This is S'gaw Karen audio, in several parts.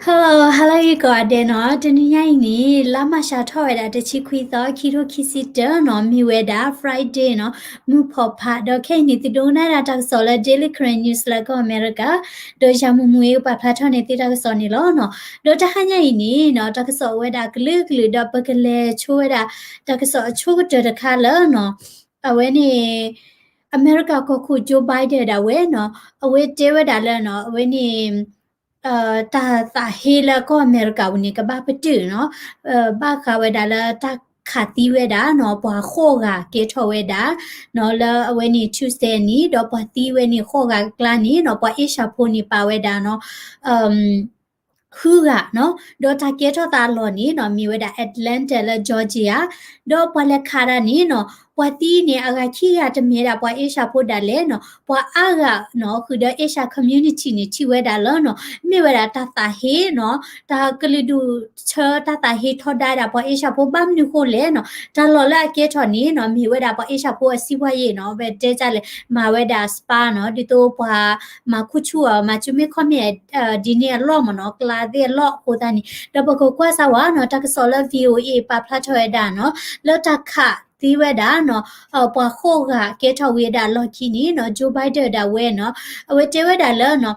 Hello, hello ယကိးဂၤဒဲးနီၤ, တနံၤညါအံၤန့ၣ် လါမၢ်ၡးထီၣ်ဝဲဒၣ်တဆံခွံသီ ခံထိခံဆံတၢနီၤ, မ့ၢ်ဝဲဒၣ် Friday နီၤ, မုၢ်ဖီၣ်ဖး ဒီးခဲအံၤန့ၣ် သုဒိကနၣ်ဒၣ်တၢ်ကစီၣ်လၢ Daily Karen News လၢကီၢ်အမဲရကၤ, ဒီးယၤမူးမူးအံၤကပာ်ဖျါထီၣ်န့ၢ်သုတၢ်ကစီၣ်န့ၣ်လီၤနီၤ. ဒီးတဟါညါအံၤန့ၣ်နီၤ, တၢ်ကစီၣ်အိၣ်ဝဲဒၣ်ကလုာ်ကလုာ် ဒီးပကလဲၤဆိဝဲဒၣ် တၢ်ကစီၣ်အဆိကတၢၢ်တခါလၢနီၤ, အဝဲန့ၣ် အမဲရကၤကီၢ်ခိၣ် Joe Biden ဒၣ်ဝဲနီၤ, အဝဲတဲဝဲဒၣ်လၢနီၤ, အဝဲန့ၣ် တၢ်သးဟ့လၢကီၢ်အမဲရကၤပူၤန့ၣ် ကဘၣ်ပတုာ်နီၤ, ဘၣ်ဃးဝဲဒၣ်လၢတၢ်ခးသံဝဲဒၣ်နီၤ, ပှၤဃိးဂၤကဲထီၣ်ဝဲဒၣ်နီၤ, လၢအဝဲန့ၣ် Tuesday န့ၣ်, ဒီးပှၤသံဝဲန့ၣ်ဃိးဂၤအကျါန့ၣ်နီၤ, ပှၤအ့ၡၢၣ်ဖိန့ၣ်ပာ်ဝဲဒၣ်နီၤ ဃုဂၤနီၤ, ဒီးတၢ်ကဲထီၣ်သးအလီၢ်န့ၣ်နီၤ, မ့ၢ်ဝဲဒၣ် Atlanta လၢ Georgia, ဒီးပှၤလဲၤခးတၢ်န့ၣ်နီၤ, ပှၤသံန့ၣ် အဂၤခံဂၤတမ့ၢ်ဒၣ်ပှၤအ့ၡၢၣ်ဖိဒၣ်လဲာ်နီၤ, ပှၤအါဂၤနီၤ, ဃုာ်ဒီး Asian community န့ၣ် ထံၣ်ဝဲဒၣ်လၢနီၤ, မ့ၢ်ဝဲဒၣ်တၢ်သးဟ့နီၤ, တၢ်ကလုာ်ဒူၣ်ဆၢတၢ်သးဟ့ထီဒါဒၣ်ပှၤအ့ၡၢၣ်ဖိ ဘၣ်မနုၤဃိလဲၣ်နီၤ, တၢ်လီၢ်လၢအကဲထီၣ်န့ၣ်နီၤ, မ့ၢ်ဝဲဒၣ်ပှၤအ့ၡၢၣ်ဖိအစီးပွားရေးနီၤ, ပတဲတၢ်လဲၣ် မၤဝဲဒၣ် spa နီၤ, ဒ်သိးပှၤမၤခူၣ်ဆူၣ်အီၤ မၤစုမ့ၣ်ခီၣ်မ့ၣ် ဒ်န့ၣ်အလီၢ်မ့ၢ်နီၤ, ကျါသ့ၣ်အလီၢ်အဃိသတးန့ၣ်, ဒီးပကကွၢ်စၢ်ဝဲနီၤ, တၢ်ကစီၣ်လၢ VOA ပာ်ဖျါထီၣ်ဝဲဒၣ်နီၤ, လၢတၢ်ခးသံဝဲဒၣ်နီၤ, ပှၤဃိးဂၤကဲထီၣ်ဝံၤဒၣ်အလီၢ်ခံန့ၣ်နီၤ, Joe Biden ဒၣ်ဝဲနီၤ, အဝဲတဲဝဲဒၣ်လၢနီၤ,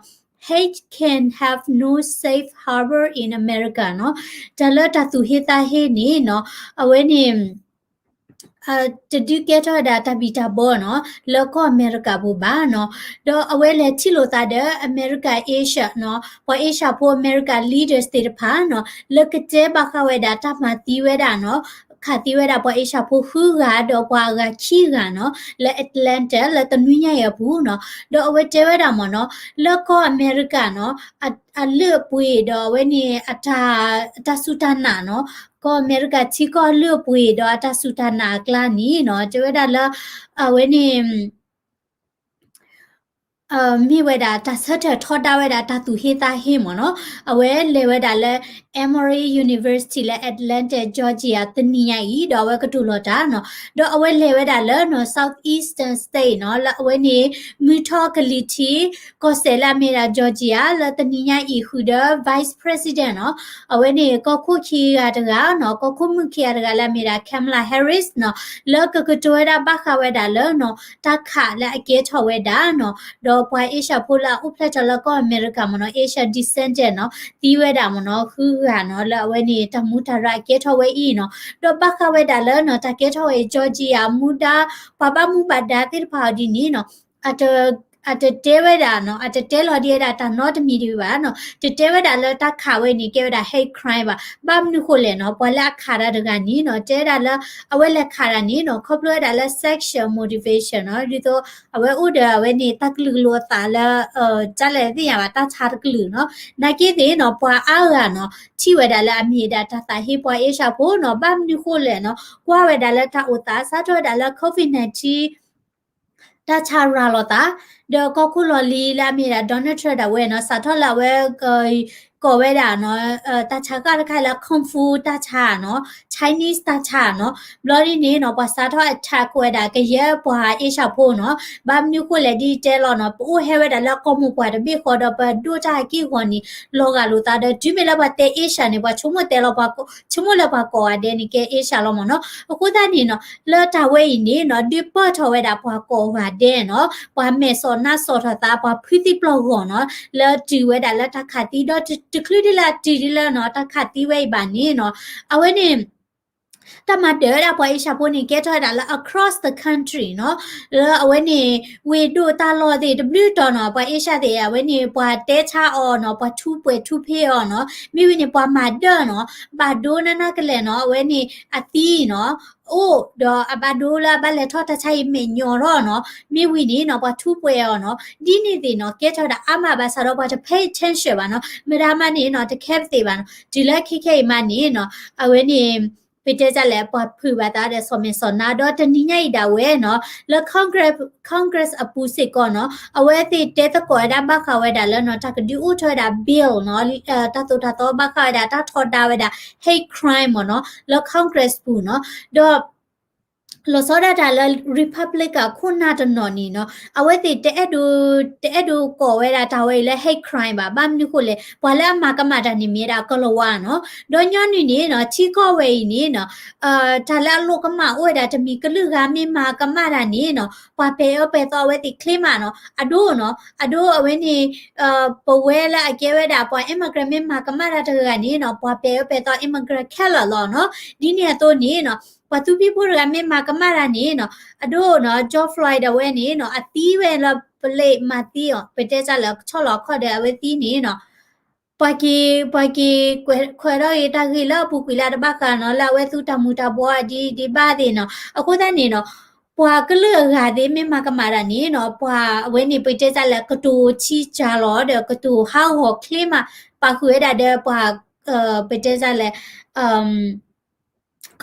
hate can have no safe harbor in America နီၤ, တၢ်လၢတၢ်သူၣ်ဟ့သးဟ့န့ၣ်နီၤ, အဝဲန့ၣ် တဒုးကဲထီၣ်ဝဲဒၣ်တၢ်ဘံၣ်တၢ်ဘၢနီၤ, လၢကီၢ်အမဲရကၤပူၤဘၣ်နီၤ, ဒီးအဝဲလဲၤထံၣ်လိာ်သးဒီး အမဲရကၤ Asia နီၤ, ပှၤ Asia ဖိ အမဲရကၤ leaders သ့ၣ်တဖၣ်နီၤ, လၢကတဲဘၣ်ဃးဝဲဒၣ်တၢ်မၤသံဝဲဒၣ်နီၤ, ခးသံဝဲဒၣ်ပှၤ Asia ဖိဃုဂၤ ဒီးပှၤအဂၤခံဂၤနီၤ, လၢ Atlanta လၢတနွံညါအံၤအပူၤနီၤ, ဒီးအဝဲတဲဝဲဒၣ်မ့ၢ်နီၤ, လၢကီၢ်အမဲရကၤနီၤ, အလုၢ်အပှ့ၤဒီးအဝဲန့ၣ် အတၢ်စူၢ်တၢ်နာ်နီၤ, ကီၢ်အမဲရကၤထံကီၢ်အလုၢ်အပှ့ၤဒီးအတၢ်စူၢ်တၢ်နာ်အကျါန့ၣ်နီၤ, တဲဝဲဒၣ်လၢ အဝဲန့ၣ် မ့ၢ်ဝဲဒၣ်တၢ်ဆၢထၢၣ်ထီဒါဝဲဒၣ်တၢ်သူၣ်ဟ့သးဟ့မ့ၢ်နီၤ, အဝဲလဲၤဝဲဒၣ်လၢ Emory University လၢ Atlanta Georgia တနံၤညါအံၤ, ဒီးအဝဲကတိၤလီၤတၢ်နီၤ, ဒီးအဝဲလဲၤဝဲဒၣ်လၢနီၤ Southeastern State နီၤ, လၢအဝဲန့ၣ် မုၢ်ထီၣ်ကလံၤထံး ကီၢ်စဲၣ်လၢအမ့ၢ်ဒၣ် Georgia လၢတနံၤညါအံၤဃုာ်ဒီး Vice President နီၤ, အဝဲန့ၣ် ကီၢ်ခိၣ်ခံဂၤတဂၤနီၤ, ကီၢ်ခိၣ်မုၣ်ခံဂၤတဂၤလၢအမ့ၢ်ဒၣ် Kamala Harris နီၤ, လၢကကတိၤဝဲဒၣ်ဘၣ်ဃးဝဲဒၣ်လၢနီၤ, တၢ်ခးလၢအကဲထီၣ်ဝဲဒၣ်နီၤ, ဒီးပှၤအ့ၡၢၣ်ဖိလၢအအိၣ်ဖျဲၣ်ထီၣ်လၢကီၢ်အမဲရကၤမ့ၢ်နီၤ, Asian descendant နီၤ, သံဝဲဒၣ်မ့ၢ်နီၤ, ဃုဂၤနီၤ, လၢအဝဲန့ၣ် တၢ်မူတၢ်ရၢအကဲထီၣ်ဝဲအံၤနီၤ, ဒီးဘၣ်ဃးဝဲဒၣ်လၢနီၤ, တၢ်ကဲထီၣ်ဝဲအံၤ Georgia မူဒါ ပှၤဘၣ်မူဘၣ်ဒါသ့ၣ်တဖၣ်အီၤဒ်န့ၣ်နီၤ, အတ အတတဲဝဲဒၣ်နီၤ, အတတဲလီၤဒံးဝဲဒၣ်တၢ်နီတမံၤဒံးဘၣ်နီၤ, တတဲဝဲဒၣ်လၢတၢ်ခးဝဲန့ၣ် ကဲဝဲဒၣ် hate crime ဘၣ်. ဘၣ်မနုၤဃိလဲၣ်နီၤ, ပှၤလၢအခးတၢ်တဂၤန့ၣ်နီၤ, တဲဝဲဒၣ်လၢ အဝဲလဲၤခးတၢ်န့ၣ်နီၤ, ခီဖျိဝဲဒၣ်လၢ sexual motivation နီၤ, ဒ်သိးအဝဲအိၣ်ဒီးအဝဲန့ၣ် တၢ်ကလုာ်ကလိအသးလၢ တၢ်လဲၣ်သ့ၣ်ညါဘၣ် တၢ်ဆါတကလုာ်နီၤ, နာ်က့သ့ၣ်နီၤ, ပှၤအါဂၤနီၤ, ထံၣ်ဝဲဒၣ်လၢအမ့ၢ်ဒၣ်တၢ်သးဟ့ပှၤအ့ၡၢၣ်ဖိနီၤ, ဘၣ်မနုၤဃိလဲၣ်နီၤ, ကွၢ်ဝဲဒၣ်လၢတၢ်အိၣ်သး စးထီၣ်ဝဲဒၣ်လၢ COVID nineteen တၢ်ဆါရၤလီၤသး, ဒီးကီၢ်ခိၣ်လီၢ်လံၤလၢအမ့ၢ်ဒၣ် Donald Trump ဒၣ်ဝဲနီၤ, စးထီၣ်လၢအဝဲ ကိးဝဲဒၣ်နီၤ, တၢ်ဆါဃၣ်တခါလၢ Kung Fu တၢ်ဆါနီၤ, Chinese တၢ်ဆါနီၤ, ဘျီဒ်န့ၣ်နီၤ, ပှၤစးထီၣ် attack ဝဲဒၣ်ကယဲၢ်ပှၤအ့ၡၢၣ်ဖိနီၤ, ဘၣ်မနုၤဃိလဲၣ်ဒ်တဲလီၤနီၤ, ပအိၣ်ဟဲဝဲဒၣ်လၢကီၢ်မိၢ်ပှၢ်တဘ့ၣ်ဃီဒီး ပဒိၣ်တၢ်ဟဲက့ၢ်ဂီၤန့ၣ် လီၤဂာ်လိာ်သးဒီး တုၤမ့ၢ်လၢပှၤတဲ Asia န့ၣ် ပှၤဆိကမိၣ်တဲလီၤ ပှၤ ဆိကမိၣ်လၢပှၤကိးဂၤဒဲးန့ၣ် ကဲ Asia လီၤမ့ၢ်နီၤ, အဃိသတးန့ၣ်နီၤ, လၢတၢ်ဝဲအံၤန့ၣ်နီၤ, ဒုးပၢၢ်ထီၣ်ဝဲဒၣ်ပှၤကိးဂၤဒဲးနီၤ, ပှၤမဲာ်စီၣ်နါစီၣ်ထီၣ်သး ပှၤဖုသံပျီၢ်ဂီၢ်နီၤ, လၢတုၤဝဲဒၣ်လၢတၢ်ခးသံဒီး တချုးဒ်လၢအတုၤဒ်လၢနီၤ, တၢ်ခးသံဝဲအံၤဘၣ်န့ၣ်နီၤ, အဝဲန့ၣ် တၢ်မၤဒၢၣ်ဝဲဒၣ်ပှၤအ့ၡၢၣ်ဖိန့ၣ် ကဲထီၣ်ဝဲဒၣ်လၢ across the country နီၤ, လၢအဝဲန့ၣ် ဝ့ၢ်ဒိၣ်တၢ်လီၢ်သ့ၣ်တဘျုးတီၤနီၤ, ပှၤအ့ၡၢၣ်သ့ၣ် အဝဲန့ၣ် ပှၤတဲဆါအီၤနီၤ, ပှၤထူးပှဲၤထူးဖ့းအီၤနီၤ, မ့ၢ်ဝံၤန့ၣ် ပှၤမၤဒၢၣ်နီၤ, ဘၣ်ဒိနးနးကလဲာ်နီၤ, အဝဲန့ၣ် အသံနီၤ, အိၣ်ဒီးအဘၣ်ဒိလၢအဘၣ်လဲၤထီၣ်တၢ်ဆါအံၤ မဲာ်ညိးထီၣ်နီၤ, မ့ၢ်ဝံၤန့ၣ်နီၤ, ပှၤထူးပှဲၤအီၤနီၤ, ဒ်န့ၣ်သ့ၣ်နီၤ, ကဲထီၣ်ဝဲဒၣ်အါမးဘၣ်ဆၣ်ဒီး ပှၤတ pay attention ဘၣ်နီၤ, မတၤမးန့ၣ်နီၤ, တ care သ့ၣ်ဘၣ်နီၤ, တုၤလၢခဲခဲအံၤမးန့ၣ်နီၤ, အဝဲန့ၣ် ပတဲတၢ်လဲၣ် ပှၤဖုးဘၣ်သးဒီးစီၤမဲာ်စီၤနါ ဒီးတနံၤညါအံၤဒၣ်ဝဲနီၤ, လၢ Congress, Congress အပူၤစ့ၢ်ကီးနီၤ, အဝဲသ့ၣ်တဲသကိးဝဲဒၣ်ဘၣ်ဃးဝဲဒၣ်လၢနီၤ, တၢ်ကဒုးအိၣ်ထီၣ်ဝဲဒၣ် bill နီၤ, တၢ်သိၣ်တၢ်သီဘၣ်ဃးဝဲဒၣ် တၢ်ထီဒါဝဲဒၣ် hate crime မ့ၢ်နီၤ, လၢ Congress ပူၤနီၤ, ဒီး လီၤဆီဒၣ်တၢ်လၢ Republican ခိၣ်နၢ်တနီၤန့ၣ်နီၤ အဝဲသ့ၣ်တအဲၣ်ဒိး တအဲၣ်ဒိးကိးဝဲဒၣ်တၢ်ဝဲအံၤလၢ hate crime ဘၣ်. ဘၣ်မနုၤဃိလဲၣ် ပှၤလၢအမၤကမၣ်တၢ်န့ၣ် မ့ၢ်ဝဲဒၣ်ကလၤဝါနီၤ. ဒီးညီနုၢ်န့ၣ်နီၤ ထံကီၢ်ဝဲအံၤန့ၣ်နီၤ တၢ်လၢအလိၣ်ကမၣ်အိၣ်ဝဲဒၣ် တမံၤကလုာ်ဂၤမ့ၢ်မၤကမၣ်တၢ်န့ၣ်နီၤ ပှၤပဲာ်အၢပဲာ်သီအဝဲသ့ၣ်ချ့မးနီၤ. အဒိနီၤ အဒိအဝဲန့ၣ် ပဝဲလၢအကဲဝဲဒၣ်ပှၤ immigrant မ့ၢ်မၤကမၣ်တၢ်တဂၤဂၤန့ၣ်နီၤ ပှၤပဲာ်အၢပဲာ်သီ immigrant ခဲလၢာ်လီၤနီၤ. ဒ်န့ၣ်အသိးန့ၣ်နီၤ ပှၤသူဖံဖိတဂၤမ့ၢ်မၤကမၣ်တၢ်န့ၣ်နီၤ အဒိနီၤ George Floyd ဒၣ်ဝဲန့ၣ်နီၤ အသံဝဲလၢ police မၤသံအီၤ ပတဲစၢ်လၢကဆီၣ်လီၤအခီၣ်ဒီးအဝဲသံန့ၣ်နီၤ ပှၤက့ၤ ပှၤက့ၤကွဲးထီၣ်ဂ့ၤတၢ်ဂ့ၢ်လၢအပူၤကွံာ်လၢအတဘၣ်ဃးနီၤ လၢအဝဲသူတၢ်မူၤတၢ်ဘှီဒ်ဒ်ဘၣ်သ့ၣ်နီၤ. အဃိသတးန့ၣ်နီၤ ပှၤကလုာ်အဂၤသ့ၣ်မ့ၢ်မၤကမၣ်တၢ်န့ၣ်နီၤ ပှၤအဝဲန့ၣ် ပတဲစၢ်လၢကတိၤထံကၢ်လီၤ ဒီးကတိၤဟးဂီၤချ့မး ပာ်ဃုာ်ဝဲဒၣ်ဒီးပှၤ ပတဲစၢ်လၢ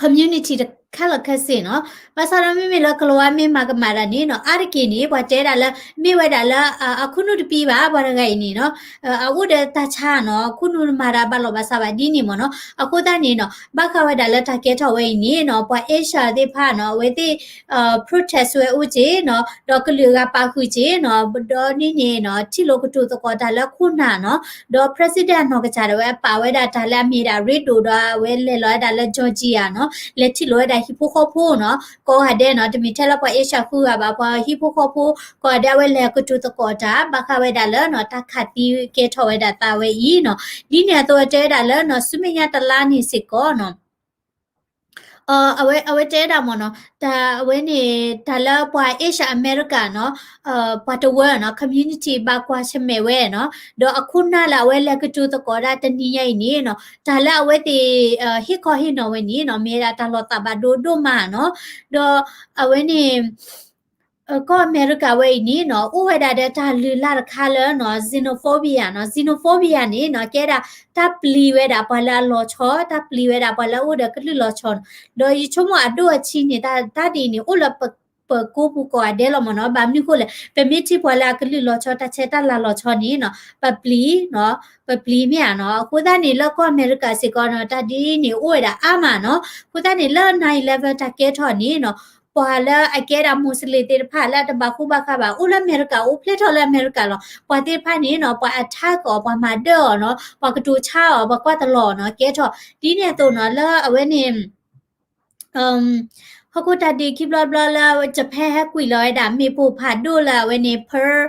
community တခဲလၢာ်ခဲဆ့နီၤ. ဘၣ်ဆၣ်ဒီးမ့မ့ၢ်လၢကလၤဝါမ့ၢ်မၤကမၣ်တၢ်န့ၣ်နီၤ အါတက့ၢ်န့ၣ် ပှၤတဲဒၣ်လၢ မ့ၢ်ဝဲဒၣ်လၢ အခိၣ်နူာ်တပံၤဘၣ် ပှၤတဂၤအံၤန့ၣ်နီၤ အအိၣ်ဒီးတၢ်ဆါနီၤ ခိၣ်နူာ်မၤတၢ်ဘၣ်လီၤဘၣ်စးဘၣ်ဒ်န့ၣ်မ့ၢ်နီၤ. အဃိသတးန့ၣ်နီၤ ဘၣ်ဃးဝဲဒၣ်လၢတၢ်ကဲထီၣ်ဝဲအံၤန့ၣ်နီၤ ပှၤ Asia သ့ၣ်တဖၣ်နီၤ အဝဲသ့ၣ် protest ဝဲအိၣ်က့ၤနီၤ ဒီးကလုာ်အဂၤပာ်ဃုာ်က့ၤနီၤ ဒီးန့ၣ်န့ၣ်နီၤ ထံၣ်လိာ်ကတိၤသကိးတၢ်လၢခိၣ်နၢ်နီၤ ဒီး president နီၢ်ကစၢ်ဒၣ်ဝဲအပာ်ဝဲဒၣ်တၢ်လၢအမ့ၢ်ဒၣ်ရ့ဒိၣ်ဒီးအဝဲလဲၤလီၤဝဲဒၣ်လၢ Georgia နီၤ လဲၤထံၣ်လိာ်ဝဲဒၣ်ဟံၣ်ဖိဃီဖိနီၤ ကိးဂၤဒဲးနီၤ တမ့ၢ်ထဲလၢပှၤ Asia ဃုဂၤဘၣ် ပှၤဟံၣ်ဖိဃီဖိ ကိးဂၤဒဲးအဝဲလဲၤကတိၤသကိးတၢ် ဘၣ်ဃးဝဲဒၣ်လၢနီၤ တၢ်ခးသံကဲထီၣ်ဝဲဒၣ်သးဝဲအံၤနီၤ ဒ်န့ၣ်အသိးတဲဝဲဒၣ်လၢနီၤ ဆူမဲာ်ညါတလါန့ၣ်စ့ၢ်ကီးနီၤ အဝဲ အဝဲတဲဝဲဒၣ်မ့ၢ်နီၤ တၢ်အဝဲန့ၣ် တၢ်လၢပှၤ Asia America နီၤ ပှၤတဝၢနီၤ community ဘၣ်ကွၢ်ဆၢၣ်မဲာ်ဝဲနီၤ ဒီးအခိၣ်နၢ်လၢအဝဲလဲၤကတိၤသကိးဒၣ်တနံၤညါအံၤန့ၣ်နီၤ တၢ်လၢအဝဲသ့ၣ် ဟ့ၣ်ခီဟ့ၣ်နီၤဝဲန့ၣ်နီၤ မ့ၢ်ဝဲဒၣ်တၢ်လီၤသးဘၣ်ဒိဒိၣ်မးနီၤ ဒီးအဝဲန့ၣ် ကီၢ်အမဲရကၤဝဲအံၤန့ၣ်နီၤ အိၣ်ဝဲဒၣ်ဒီးတၢ်လုၢ်လၢ်တခါလၢနီၤ xenophobia နီၤ xenophobia န့ၣ်နီၤ ကဲဒၣ် တၢ်ပျံၤဝဲဒၣ်ပှၤလၢအလီၤဆီ တၢ်ပျံၤဝဲဒၣ်ပှၤလၢအအိၣ်ဒီးကလုာ်လီၤဆီနီၤ ဒီးယဆိကမိၣ်အဒိၣ်အဆံးန့ၣ် တၢ်ဒ်အံၤန့ၣ် အိၣ်လၢပကိးပူၤကိးဂၤဒဲးလီၤမ့ၢ်နီၤ ဘၣ်မနုၤဃိလဲၣ် ပမ့ၢ်ထံၣ်ပှၤလၢအကလုာ်လီၤဆီ တၢ်ဆဲးတၢ်လၤလီၤဆီန့ၣ်နီၤ ပပျံၤနီၤ ပပျံၤမ့ၢ်ဧါနီၤ အဃိသတးန့ၣ် လၢကီၢ်အမဲရကၤစ့ၢ်ကီးနီၤ တၢ်ဒ်န့ၣ်အိၣ်ဝဲဒၣ်အါမးနီၤ အဃိသတးန့ၣ် လၢ nine eleven တၢ်ကဲထီၣ်န့ၣ်နီၤ ပှၤလၢအကဲဒၣ် Muslim သ့ၣ်တဖၣ်လၢအတဘၣ်ဃူဘၣ်ဃးဘၣ် အိၣ်လၢအမဲရကၤ အိၣ်ဖျဲၣ်ထီၣ်လၢအမဲရကၤလီၤ ပှၤသ့ၣ်တဖၣ်န့ၣ်နီၤ ပှၤ attack အီၤ ပှၤမၤဒၢၣ်အီၤနီၤ ပှၤကတိၤဆါအီၤ ပှၤကွၢ်တလီၤနီၤ ကဲထီၣ် ဒ်န့ၣ်အသိးနီၤ လၢအဝဲန့ၣ် ဟီၣ်ခိၣ်တၢ်ဒုးခံဘျီတဘျီလၢ Japan ဟဲကွံာ်လီၤဝဲဒၣ် မ့ၣ်ပိၢ်ဖးဒိၣ်လၢအဝဲန့ၣ် Pearl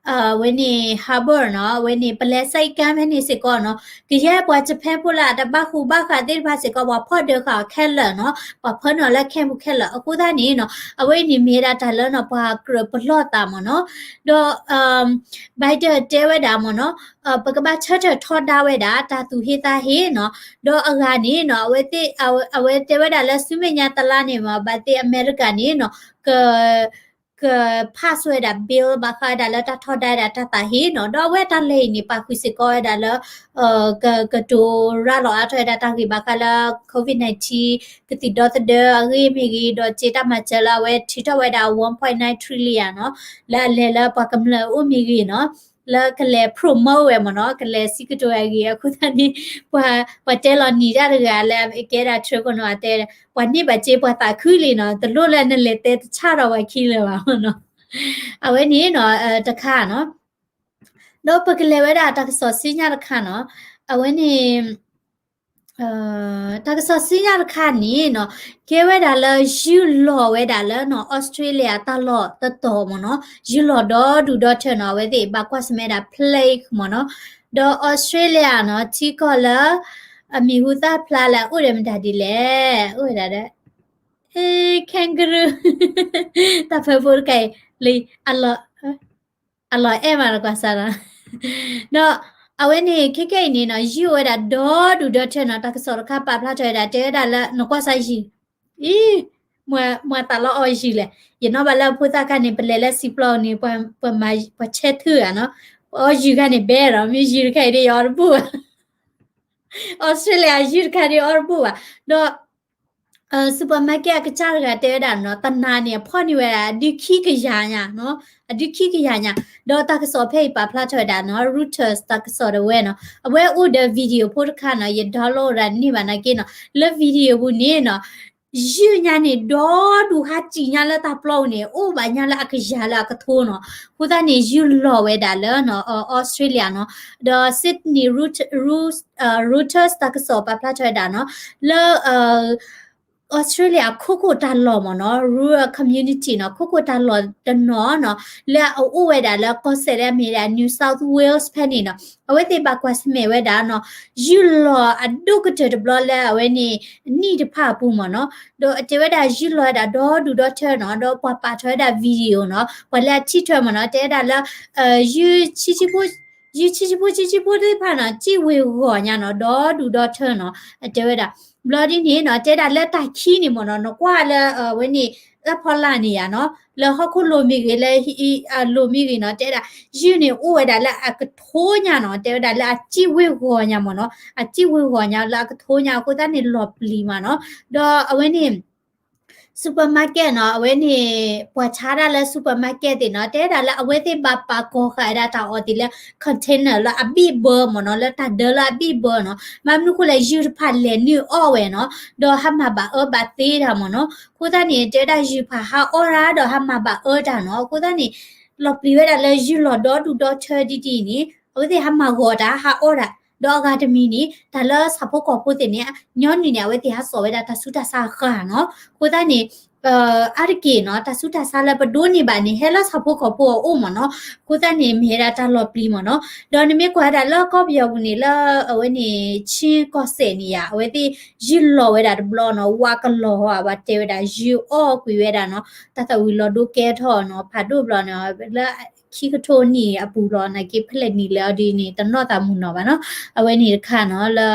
အဝဲန့ၣ် Harbor နီၤ အဝဲန့ၣ် ပလဲၤဆိပ်ကမ်းဖဲန့ၣ်စ့ၢ်ကီးနီၤ ကယဲၢ်ပှၤ Japan ဖိလၢအတဘၣ်ဃူဘၣ်ဃးသ့ၣ်တဖၣ်စ့ၢ်ကီး ပှၤဖီၣ်ဒၢဃာ်အီၤခဲလၢာ်နီၤ ပှၤဖၢနုာ်အီၤလၢ camp ပူၤခဲလၢာ် အဃိသတးန့ၣ်နီၤ အဝဲအံၤန့ၣ်မ့ၢ်ဝဲဒၣ်တၢ်လၢနီၤ ပှၤကြၢးပလီၢ်သးမ့ၢ်နီၤ ဒီး Biden တဲဝဲဒၣ်မ့ၢ်နီၤ ပကဘၣ်ဆၢထၢၣ်ထီဒါဝဲဒၣ် တၢ်သူၣ်ဟ့သးဟ့နီၤ ဒီးအဂၤန့ၣ်နီၤ အဝဲသ့ၣ် အဝဲတဲဝဲဒၣ်လၢဆူမဲာ်ညါတလါန့ၣ်မ့ၢ် ဘၣ်သ့ၣ်အမဲရကၤန့ၣ်နီၤ က က pass ဝဲဒၣ် bill ဘၣ်ဃးဝဲဒၣ်လၢတၢ်ထီဒါဝဲဒၣ်တၢ်သးဟ့နီၤ ဒီးအဝဲတၢ်လဲၤအံၤန့ၣ် ပာ်ဃုာ်စ့ၢ်ကီးဝဲဒၣ်လၢ က ကတိၤရၤလီၤအါထီၣ်ဝဲဒၣ်တၢ်ဂ့ၢ်ဘၣ်ဃးလၢ COVID nineteen ကသံၣ်ဒီသဒၢအဂ့ၢ်မ့ၢ်ဂ့ၤ ဒီးစ့တၢ်မၤစၢၤလၢအဝဲထုးထီၣ်ဝဲဒၣ် one point nine trillion နီၤ လၢအလဲၤလၢပှၤကမျၢၢ်အိၣ်မ့ၢ်ဂ့ၤနီၤ လၢကလဲၤ promote ဝဲမ့ၢ်နီၤ ကလဲၤစံးကတိၤဝဲအဂ့ၢ် အဃိသတးန့ၣ် ပှၤ ပှၤတဲလီၤနံၤတၢ်တဂၤလၢအကဲဒၣ် Trump နီၤ အတဲ ပှၤန့ၢ်ဘၣ်စ့ပှၤသးခုလံနီၤ တလိၣ်လၢနလဲၤတဲတဆၣ်ဒီးပှၤခံလၢၤဘၣ်မ့ၢ်နီၤ အဝဲန့ၣ်နီၤ တခါနီၤ ဒီးပကလဲၤဝဲဒၣ်တၢ်ကစီၣ်ဆူညါတခါနီၤ အဝဲန့ၣ် တၢ်ကစီၣ်ဆူညါတခါန့ၣ်နီၤ ကဲဝဲဒၣ်လၢယုၢ်လီၤဝဲဒၣ်လၢနီၤ Australia တၢ်လီၢ်တတီၤမ့ၢ်နီၤ ယုၢ်လီၤဒီဒူၣ်ဒီထၢနီၤ အဝဲသ့ၣ်ဘၣ်ကွၢ်ဆၢၣ်မဲာ်ဒၣ် plague မ့ၢ်နီၤ ဒီး Australia နီၤ ထံကီၢ်လၢ အမံၤဟူသၣ်ဖျါလၢအအိၣ်ဒီးမတၤဒ်လဲၣ် အိၣ်ဝဲဒၣ်ဒီး kangaroo တၢ်ဖၢဖိတခါအံၤ လၢ အလီၤအဲၣ်မးတကွၢ်စၢ်နီၤ ဒီးအဝဲန့ၣ် ခဲကဲအံၤန့ၣ်နီၤ ယုၢ်အိၣ်ဝဲဒၣ်ဒီဒူၣ်ဒီထၢနီၤ တၢ်ကစီၣ်တခါပာ်ဖျါထီၣ်ဝဲဒၣ် တဲဝဲဒၣ်လၢ နကွၢ်စၢ်ယုၢ် အံၤ မွၤသးလီအီယုၢ်လဲၣ် ယနီၣ်ဘၣ်လၢအဖိသၣ်ခါန့ၣ် ပလဲၤလၢစံာ်ပျီန့ၣ် ပှၤဆဲးထုဧါနီၤ အီယုၢ်ခါန့ၣ် ဘဲဒီး မ့ၢ်ယုၢ်တခါအံၤဒီး ယအီတဘူၣ်ဘၣ် Australia ယုၢ်တခါဒီးအီတဘူၣ်ဘၣ် ဒီး supermarket အကစၢ်တဂၤတဲဝဲဒၣ်နီၤ တနၤန့ၣ် အဖီၣ်န့ၢ်ဝဲဒၣ် အဒုခံကယၤညါနီၤ အဒုခံကယၤညါ ဒီးတၢ်ကစီၣ်ဖဲအံၤပာ်ဖျါထီၣ်ဝဲဒၣ်နီၤ Reuters တၢ်ကစီၣ်ဒၣ်ဝဲနီၤ အဝဲအိၣ်ဒီး video ဖိတခါနီၤ ယ download ဒၣ်န့ၢ်ဘၣ်နာ်က့နီၤ လၢ video ပူၤန့ၣ်နီၤ ယုၢ်ညါန့ၣ် ဒီဒူၣ်ဟးစံၣ်ညါလၢတၢ်ပျီပူၤန့ၣ် အိၣ်ဘၣ်ညါလၢအကယၤလၢအကထိနီၤ. အဃိသတးန့ၣ် ယုၢ်လီၤဝဲဒၣ်လၢနီၤ Australia နီၤ, ဒီး Sydney Reuters တၢ်ကစီၣ်ပာ်ဖျါထီၣ်ဝဲဒၣ်နီၤ, လၢ Australia ခိခိၣ်တၢ်လီၢ်မ့ၢ်နီၤ rural community နီၤ ခိခိၣ်တၢ်လီၢ်တနီၤနီၤ လၢအအိၣ်ဝဲဒၣ်လၢကီၢ်စဲၣ်လၢအမ့ၢ်ဒၣ် New South Wales ဖဲန့ၣ်နီၤ အဝဲသ့ၣ်ဘၣ်ကွၢ်ဆၢၣ်မဲာ်ဝဲဒၣ်နီၤ ယုၢ်လီၤအဒိၣ်ကတၢၢ်တဘျီလၢအဝဲန့ၣ် နံၣ်တဖၣ်အပူၤမ့ၢ်နီၤ, ဒီးအတဲဝဲဒၣ်ယုၢ်လီၤဝဲဒၣ်ဒီဒူၣ်ဒီထၢနီၤ, ဒီးပှၤပာ်ထီၣ်ဝဲဒၣ် video နီၤ, ပှၤလၢအထံၣ်ထွဲမ့ၢ်နီၤ တဲဝဲဒၣ်လၢ ယုၢ်ဆံးဆံးဖိ ယုၢ်ဆံးဆံးဖိဆံးဆံးဖိသ့ၣ်တဖၣ်နီၤ စံၣ်ဝ့ၤဂီၤညါနီၤ ဒီဒူၣ်ဒီထၢနီၤ အတဲဝဲဒၣ်. ဘျီဒ်န့ၣ်နီၤ တဲဒၣ်လၢတၢ်ခံန့ၣ်မ့ၢ်နီၤ နကွၢ်လၢအဝဲန့ၣ် အဖီလာ်န့ၣ်ယါနီၤ လၢဟီၣ်ခိၣ်လိၤမ့ၢ်ဂ့ၤ လၢအလိၤမ့ၢ်ဂ့ၤနီၤ တဲဒၣ် ယုၢ်န့ၣ်အိၣ်ဝဲဒၣ်လၢအကထိညါနီၤ တဲဝဲဒၣ်လၢအစံၣ်ဝ့ၤဂီၤညါမ့ၢ်နီၤ အစံၣ်ဝ့ၤဂီၤညါလၢအကထိညါ အဃိသတးန့ၣ်လီၤပျံၤမးနီၤ ဒီးအဝဲန့ၣ် supermarket နီၤ အဝဲန့ၣ် ပှၤဆါတၢ်လၢ supermarket သ့ၣ်နီၤ တဲဒၣ်လၢအဝဲသ့ၣ်ဘၣ်ပာ်ကီၤဃာ်ဝဲဒၣ်တၢ်အီၣ်သ့ၣ်လၢ container လၢအဘံၣ်ဘၢမ့ၢ်နီၤ လၢတၢ်ဒၢလၢအဘံၣ်ဘၢနီၤ ဘၣ်မနုၤဃိလဲၣ် ယုၢ်တဖၣ်လဲၤနုာ်အီၣ်ဝဲနီၤ ဒီးဟးမၤဘၣ်အၢဘၣ်သီတၢ်မ့ၢ်နီၤ အဃိသတးန့ၣ် တဲဝဲဒၣ်ယုၢ်တဖၣ်ဟးအီၣ်တၢ်ဒီးဟးမၤဘၣ်အၢတၢ်နီၤ အဃိသတးန့ၣ် လီၤပျံၤဝဲဒၣ်လၢယုၢ်လီၤဒီဒူၣ်ဒီထၢဒ်ဒ်အံၤန့ၣ် အဝဲသ့ၣ်ဟးမၤဂီၤတၢ် ဟးအီၣ်တၢ် ဒီးအဂၤတမံၤန့ၣ် တၢ်လၢဆၣ်ဖိကီၢ်ဖိသ့ၣ်န့ၣ် ညီနုၢ်န့ၣ် အဝဲသ့ၣ်ဟးစိာ်ဝဲဒၣ်တၢ်ဆူးတၢ်ဆါအဃၢ်နီၤ အဃိသတးန့ၣ် အါတက့ၢ်နီၤ တၢ်ဆူးတၢ်ဆါလၢပဒိးန့ၢ်ဘၣ်န့ၣ် ဟဲလၢဆၣ်ဖိကီၢ်ဖိအအိၣ်မ့ၢ်နီၤ အဃိသတးန့ၣ် မ့ၢ်ဝဲဒၣ်တၢ်လီၤပျံၤမ့ၢ်နီၤ ဒီးနမ့ၢ်ကွၢ်ဝဲဒၣ်လၢကီၢ်ပယီၤပူၤန့ၣ် လၢအဝဲန့ၣ် ခၠ့ၣ်ကီၢ်စဲၣ်န့ၣ်ယါ အဝဲသ့ၣ်ယုၢ်လီၤဝဲဒၣ်တဘျီနီၤ ဝါကလီၤဟီ ပှၤတဲဝဲဒၣ်ယုၢ်အီၣ်ကွံာ်ဝဲဒၣ်နီၤ တၢ်သၣ်ဝံၤလီၤဒိကဲထီၣ်နီၤ ဖးဒိၣ်ဘျီန့ၣ် လၢခံကထိနံၣ်အပူၤလီၤ နာ်က့ဖဲလဲၣ်နံၣ်လဲၣ်အီၤဒ်န့ၣ် တနီၣ်သးမုၢ်နီၢ်ဘၣ်နီၤ အဝဲန့ၣ်တခါနီၤ လၢ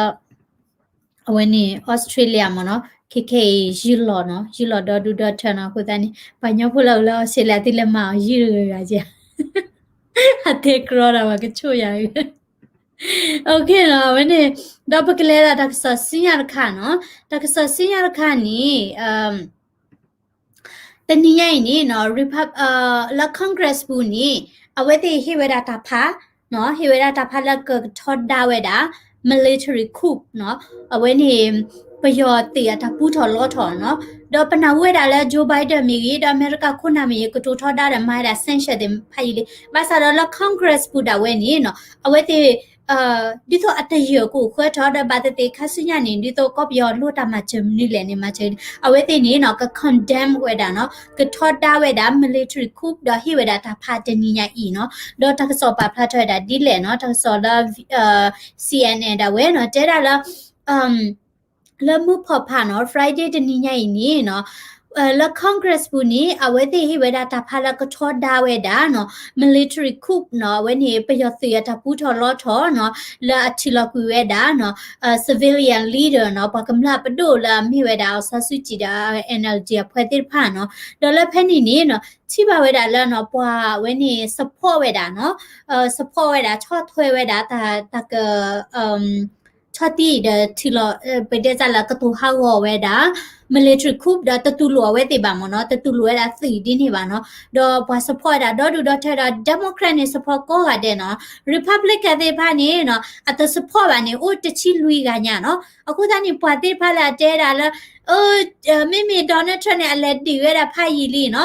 အဝဲန့ၣ် Australia မ့ၢ်နီၤ ခဲခဲအံၤယုၢ်လီၤနီၤ ယုၢ်လီၤဒီဒူၣ်ဒီထၢနီၤ အဃိသတးန့ၣ် ပှၤကညီဖိလၢအအိၣ်လၢ Australia သုလဲၤမၤအီၤယုၢ်တဂၤဂၤကဲ အတဲကြီဒီးပှၤကဆိၣ်ယၤ OK နီၤ အဝဲန့ၣ် ဒီးပကလဲၤဒၣ်တၢ်ကစီၣ်ဆူညါတခါနီၤ တၢ်ကစီၣ်ဆူညါတခါန့ၣ် တနံၤညါအံၤန့ၣ်နီၤ Repub- လၢ Congress ပူၤန့ၣ် အဝဲသ့ၣ်ဟ့ၣ်ဝဲဒၣ်တၢ်ဖး ဟ့ၣ်ဝဲဒၣ်တၢ်ဖးလၢကကထီဒါဝဲဒၣ် military coup နီၤ အဝဲန့ၣ် ပယီၤသုးအတၢ်ပူထီၣ်လီထီၣ်နီၤ ဒီးပနၢ်ဟူဝဲဒၣ်လၢ Joe Biden မ့ၢ်ဂ့ၤ ဒီးအမဲရကၤခိၣ်နၢ်မ့ၢ်ဂ့ၤ ကတိၤထီဒါဒီးမၤဝဲဒၣ် sanction သ့ၣ်တဖၣ်အံၤလံ ဘၣ်ဆၣ်ဒီးလၢ Congress ပူၤဒၣ်ဝဲန့ၣ်နီၤ အဝဲသ့ၣ် ဒ်သိးအတယၢၢ်ကအိၣ်ဃၢထီၣ်ဒီးဘၣ်သ့ၣ်သ့ၣ်ခါဆူညါန့ၣ် ဒ်သိးကီၢ်ပယီၤလိၣ်တၢ်မၤစၢၤမနုၤလဲၣ်န့ၣ် မၤစၢၤ အဝဲသ့ၣ်န့ၣ်နီၤ က condemn ဝဲဒၣ်နီၤ ကထီဒါဝဲဒၣ် military coup ဒီးဟ့ၣ်ဝဲဒၣ်တၢ်ဖးတနံၤညါအံၤနီၤ ဒီးတၢ်ကစီၣ်ပာ်ဖျါထီၣ်ဝဲဒၣ်ဒ်လဲၣ်နီၤ တၢ်ကစီၣ်လၢ CNN ဒၣ်ဝဲနီၤ တဲဒၣ်လၢ လၢမုၢ်ဖီၣ်ဖးနီၤ Friday တနံၤညါအံၤန့ၣ်နီၤ လၢ Congress ပူၤန့ၣ် အဝဲသ့ၣ်ဟ့ၣ်ဝဲဒၣ်တၢ်ဖးလၢကထီဒါဝဲဒၣ်နီၤ military coup နီၤ အဝဲန့ၣ် ပယီၤသုးအတၢ်ပူထီၣ်လီထီၣ်နီၤ လၢအထံၣ်လီၤကွံာ်ဝဲဒၣ်နီၤ civilian leader နီၤ ပှၤကမျၢၢ်ပဒိၣ်လၢအမ့ၢ်ဝဲဒၣ် အောင်ဆန်းစုကြည် ဒီး NLD အဖွဲ့သ့ၣ်တဖၣ်နီၤ ဒီးလၢဖဲန့ၣ်န့ၣ်နီၤ ထံၣ်ဘၣ်ဝဲဒၣ်လၢနီၤ ပှၤအဝဲန့ၣ် support ဝဲဒၣ်နီၤ support ဝဲဒၣ် ဆီၣ်ထွဲဝဲဒၣ် တၢ်က ဆီၣ်တံၢ်ဒီးထံၣ်လီၤ ပတဲတၢ်လၢကတိၤဟးဂီၤဝဲဒၣ် military coup ဒီးတတူၢ်လိာ်အဝဲသ့ၣ်ဘၣ်မ့ၢ်နီၤ တတူၢ်လိာ်ဝဲဒၣ်သုးဒ်န့ၣ်ဘၣ်နီၤ ဒီးပှၤ support ဝဲဒၣ်ဒီဒူၣ်ဒီထၢဒီး Democrat န့ၣ် support ကိးဂၤဒဲးနီၤ Republican သ့ၣ်တဖၣ်န့ၣ်နီၤ အတ support ဘၣ်န့ၣ် အိၣ်တဆံလွံၢ်ဂၤညါနီၤ အဃိသတးန့ၣ် ပှၤသ့ၣ်တဖၣ်လၢအတဲဒၣ်လၢ မ့မ့ၢ် Donald Trump န့ၣ် အလဲၤဒုးဝဲဒၣ်ဖးယံာ်လံနီၤ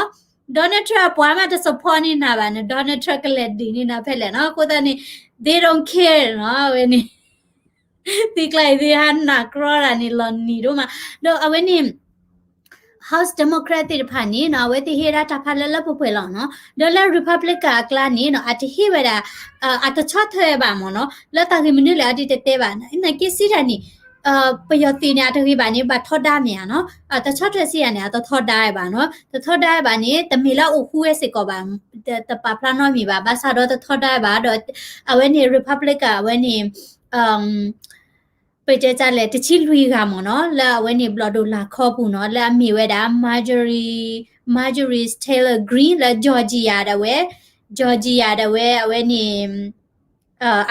Donald Trump အပှၤမးတ support န့ၢ်နၤဘၣ်န့ၣ် Donald Trump ကလဲၤဒုးန့ၢ်နၤဖဲလဲၣ်နီၤ အဃိသတးန့ၣ် they don't care နီၤ အဝဲန့ၣ် သံကျါအံၤသ့ၣ်ဟးနးကြီဒၣ်န့ၣ်လီၤနံၤဒိၣ်မး ဒီးအဝဲန့ၣ် House Democrat သ့ၣ်တဖၣ်န့ၣ်နီၤ အဝဲသ့ၣ်ဟ့ၣ်ဒၣ်တၢ်ဖးလၢလၢပှဲၤပှဲၤလီၤနီၤ ဒီးလၢ Republican အကျါန့ၣ်နီၤ အတဟ့ၣ်ဝဲဒၣ် အတဆီၣ်ထွဲဘၣ်မ့ၢ်နီၤ လၢတၢ်ဂ့ၢ်မနုၤလဲၣ်အဒ်တတဲဘၣ် နာ်က့စံးတၢ်န့ၣ် ပယီၤသုးန့ၣ် အတဂ့ၤဘၣ်န့ၣ် ဘၣ်ထီဒါမ့ၢ်ဧါနီၤ တဆီၣ်ထွဲစံးယၤန့ၣ် အတထီဒါဘၣ်နီၤ တထီဒါဘၣ်န့ၣ် တမ့ၢ်လၢအိၣ်ဃူဝဲစ့ၢ်ကီးဘၣ် တပာ်ဖျါနီတမံၤဘၣ် ဘၣ်ဆၣ်ဒီးတထီဒါဘၣ်ဒီး အဝဲန့ၣ် Republican အဝဲန့ၣ် ပတဲတၢ်လဲၣ် တဆံလွံၢ်ဂၤမ့ၢ်နီၤ လၢအဝဲန့ၣ်ဘျီၣ်ဒိၣ်လာ်ခီပူၤနီၤ လၢအမ့ၢ်ဝဲဒၣ် Marjorie Marjorie Taylor Greene လၢ Georgia ဒၣ်ဝဲ Georgia ဒၣ်ဝဲ အဝဲန့ၣ်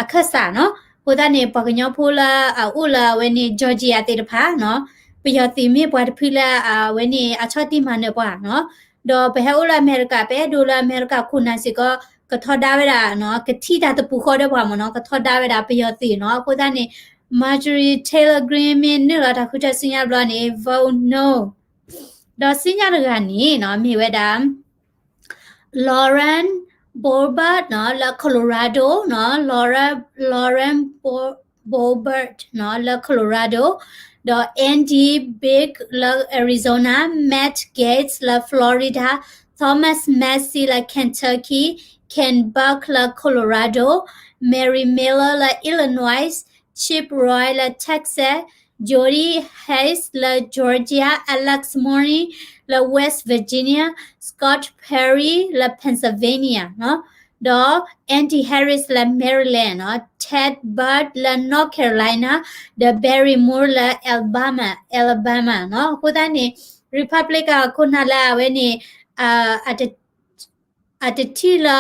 အခၢၣ်စးနီၤ အဃိသတးန့ၣ် ပှၤကညီဖိလၢအအိၣ်လၢအဝဲန့ၣ် Georgia သ့ၣ်တဖၣ်နီၤ ပယီၤသုးမ့ၢ်ပှၤတဖုလၢအဝဲန့ၣ် အဆီၣ်တံၢ်မၤနၢၤပှၤနီၤ ဒီးပဟဲအိၣ်လၢအမဲရကၤ ပအဲၣ်ဒိးလၢအမဲရကၤခိၣ်နၢ်စ့ၢ်ကီး ကထီဒါဝဲဒၣ်နီၤ ကထံၣ်တၢ်တပူၤဃီဒီးပှၤမ့ၢ်နီၤ ကထီဒါဝဲဒၣ်ပယီၤသုးနီၤ အဃိသတးန့ၣ် Marjorie Taylor Greene မ့ၢ်နုာ်လီၤတၢ်ဃုထၢစုညါဘျီန့ၣ် vote no ဒီးစံညါတဂၤန့ၣ်နီၤ မ့ၢ်ဝဲဒၣ် Lauren Boebert နီၤ လၢ Colorado နီၤ Lauren, Lauren Bo-, Boebert နီၤ လၢ Colorado, ဒီး Andy Bigg လၢ Arizona, Matt Gaetz လၢ Florida, Thomas Massie လၢ Kentucky, Ken Buck လၢ Colorado, Mary Miller လၢ Illinois, Chip Roy လၢ Texas, Jody Hice လၢ Georgia, Alex Morney လၢ West Virginia, Scott Perry လၢ Pennsylvania နီၤ, ဒီး Andy Harris လၢ Maryland နီၤ, Ted Budd လၢ North Carolina, ဒီး Barry Moore လၢ Alabama, Alabama နီၤ. အဃိသတးန့ၣ် Republican ခိၣ်နၢ်လၢအဝဲန့ၣ် အ အတထံၣ်လၢ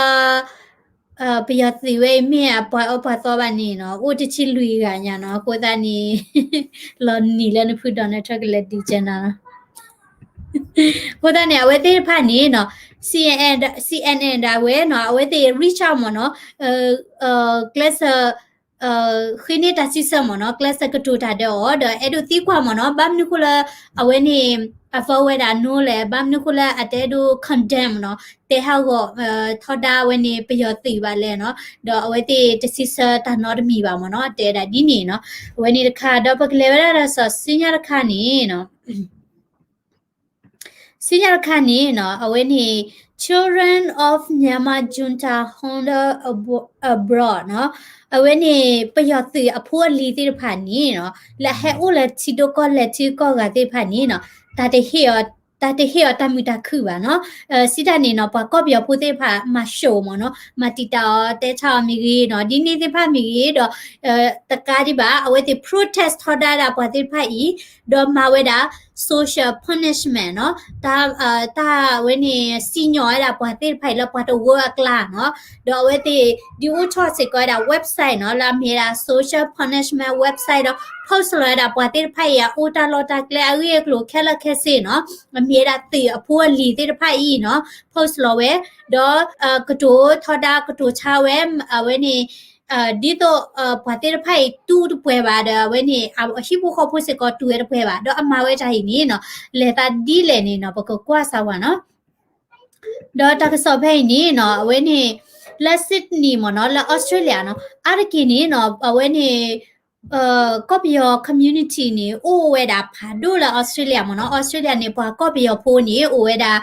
ပယီၤသုးဝဲအံၤမ့ၢ်အပှၤအၢပှၤသီဘၣ်န့ၣ်နီၤ အိၣ်တဆံလွံၢ်ဂၤညါနီၤ. အဃိသတးန့ၣ် လီၤနံၤလၢနဖု Donald Trump ကလဲၤဒုးကဲနၤလီၤ. အဃိသတးန့ၣ် အဝဲသ့ၣ်တဖၣ်န့ၣ်နီၤ CNN, CNN ဒၣ်ဝဲနီၤ အဝဲသ့ၣ် reach out မ့ၢ်နီၤ ကျဲးစၢး ဃ့န့ၢ်တၢ်စံးဆၢမ့ၢ်နီၤ ကျဲးစၢးကတိၤတၢ်ဒီးအီၤ ဒီးအဲၣ်ဒိးသံကွၢ်မ့ၢ်နီၤ ဘၣ်မနုၤဃိလၢ အဝဲန့ၣ် အသီဝဲဒၣ်နီၤလဲၣ် ဘၣ်မနုၤဃိလၢအတအဲၣ်ဒိး condemn မ့ၢ်နီၤ တဲဟးဂီၤထီဒါအဝဲန့ၣ် ပယီၤသုးဘၣ်လဲၣ်နီၤ ဒီးအဝဲသ့ၣ်တစံးဆၢတၢ်နီတမံၤဘၣ်မ့ၢ်နီၤ တဲဒၣ်ဒ်န့ၣ်နီၤ အဝဲန့ၣ်တခါ ဒီးပကလဲၤဝဲဒၣ်ဒီးစီၤစံညါတခါန့ၣ်နီၤ စံညါတခါန့ၣ်နီၤ အဝဲန့ၣ် Children of Myanmar Junta Held Abroad နီၤ အဝဲန့ၣ် ပယီၤသုးအဖိအလံၤသ့ၣ်တဖၣ်န့ၣ်နီၤ လၢအဟဲအိၣ်လၢထံဒိၣ်ကီၢ်လဲၢ်ထံကီၢ်ဂၤသ့ၣ်တဖၣ်န့ၣ်နီၤ တၢ်တဟ့ၣ်အီၤ တၢ်တဟ့ၣ်အီၤတၢ်မုာ်တၢ်ခုၣ်ဘၣ်နီၤ စံးတၢ်န့ၣ်နီၤ ပှၤကီၢ်ပယီၤဖိသ့ၣ်တဖၣ်မၤၡိးမ့ၢ်နီၤ မၤတံာ်တာ်အီၤ တဲဆါအီၤမ့ၢ်ဂ့ၤနီၤ ဒ်န့ၣ်သ့ၣ်တဖၣ်မ့ၢ်ဂ့ၤဒီး တကးဒံးဘၣ် အဝဲသ့ၣ် protest ထီဒါဒၣ်ပှၤသ့ၣ်တဖၣ်အံၤ ဒီးမၤဝဲဒၣ် social punishment နီၤ တၢ် တၢ်ဝဲန့ၣ် စံၣ်ညီၣ်ဝဲဒၣ်ပှၤသ့ၣ်တဖၣ်အံၤလၢပှၤတဝၢအကျါနီၤ ဒီးအဝဲသ့ၣ် ဒုးအိၣ်ထီၣ်စ့ၢ်ကီးဝဲဒၣ် website နီၤ လၢအမ့ၢ်ဝဲဒၣ် social punishment website ဒီး post လီၤဝဲဒၣ်ပှၤသ့ၣ်တဖၣ်အံၤ အအိၣ်တၢ်လီၢ်တၢ်ကျဲအဂ့ၢ်အကျိၤခဲလၢာ်ခဲဆ့နီၤ အမ့ၢ်ဝဲဒၣ်သုးအဖိအလံၤသ့ၣ်တဖၣ်အံၤနီၤ post လီၤဝဲ ဒီး ကတိၤထီဒါကတိၤဆါဝဲ အဝဲန့ၣ် ဒ်သိး ပှၤသ့ၣ်တဖၣ်အံၤတူၢ်တပှဲၤဘၣ်ဒီး အဝဲန့ၣ် အဟံၣ်ဖိဃီဖိစ့ၢ်ကီးတူၢ်ဝဲတပှဲၤဘၣ် ဒီးအမၤဝဲတၢ်အံၤန့ၣ်နီၤ လဲၤသးဒ်လဲၣ်န့ၣ်နီၤ ပကကွၢ်စၢ်ဝဲနီၤ ဒီးတၢ်ကစီၣ်ဖဲအံၤန့ၣ်နီၤ အဝဲန့ၣ် လၢ Sydney မ့ၢ်နီၤ လၢ Australia နီၤ အါတက့ၢ်န့ၣ်နီၤ အဝဲန့ၣ် ကီၢ်ပယီၤ community န့ၣ် အိၣ်ဝဲဒၣ်ဖးဒိၣ်လၢ Australia မ့ၢ်နီၤ Australia န့ၣ် ပှၤကီၢ်ပယီၤဖိန့ၣ် အိၣ်ဝဲဒၣ်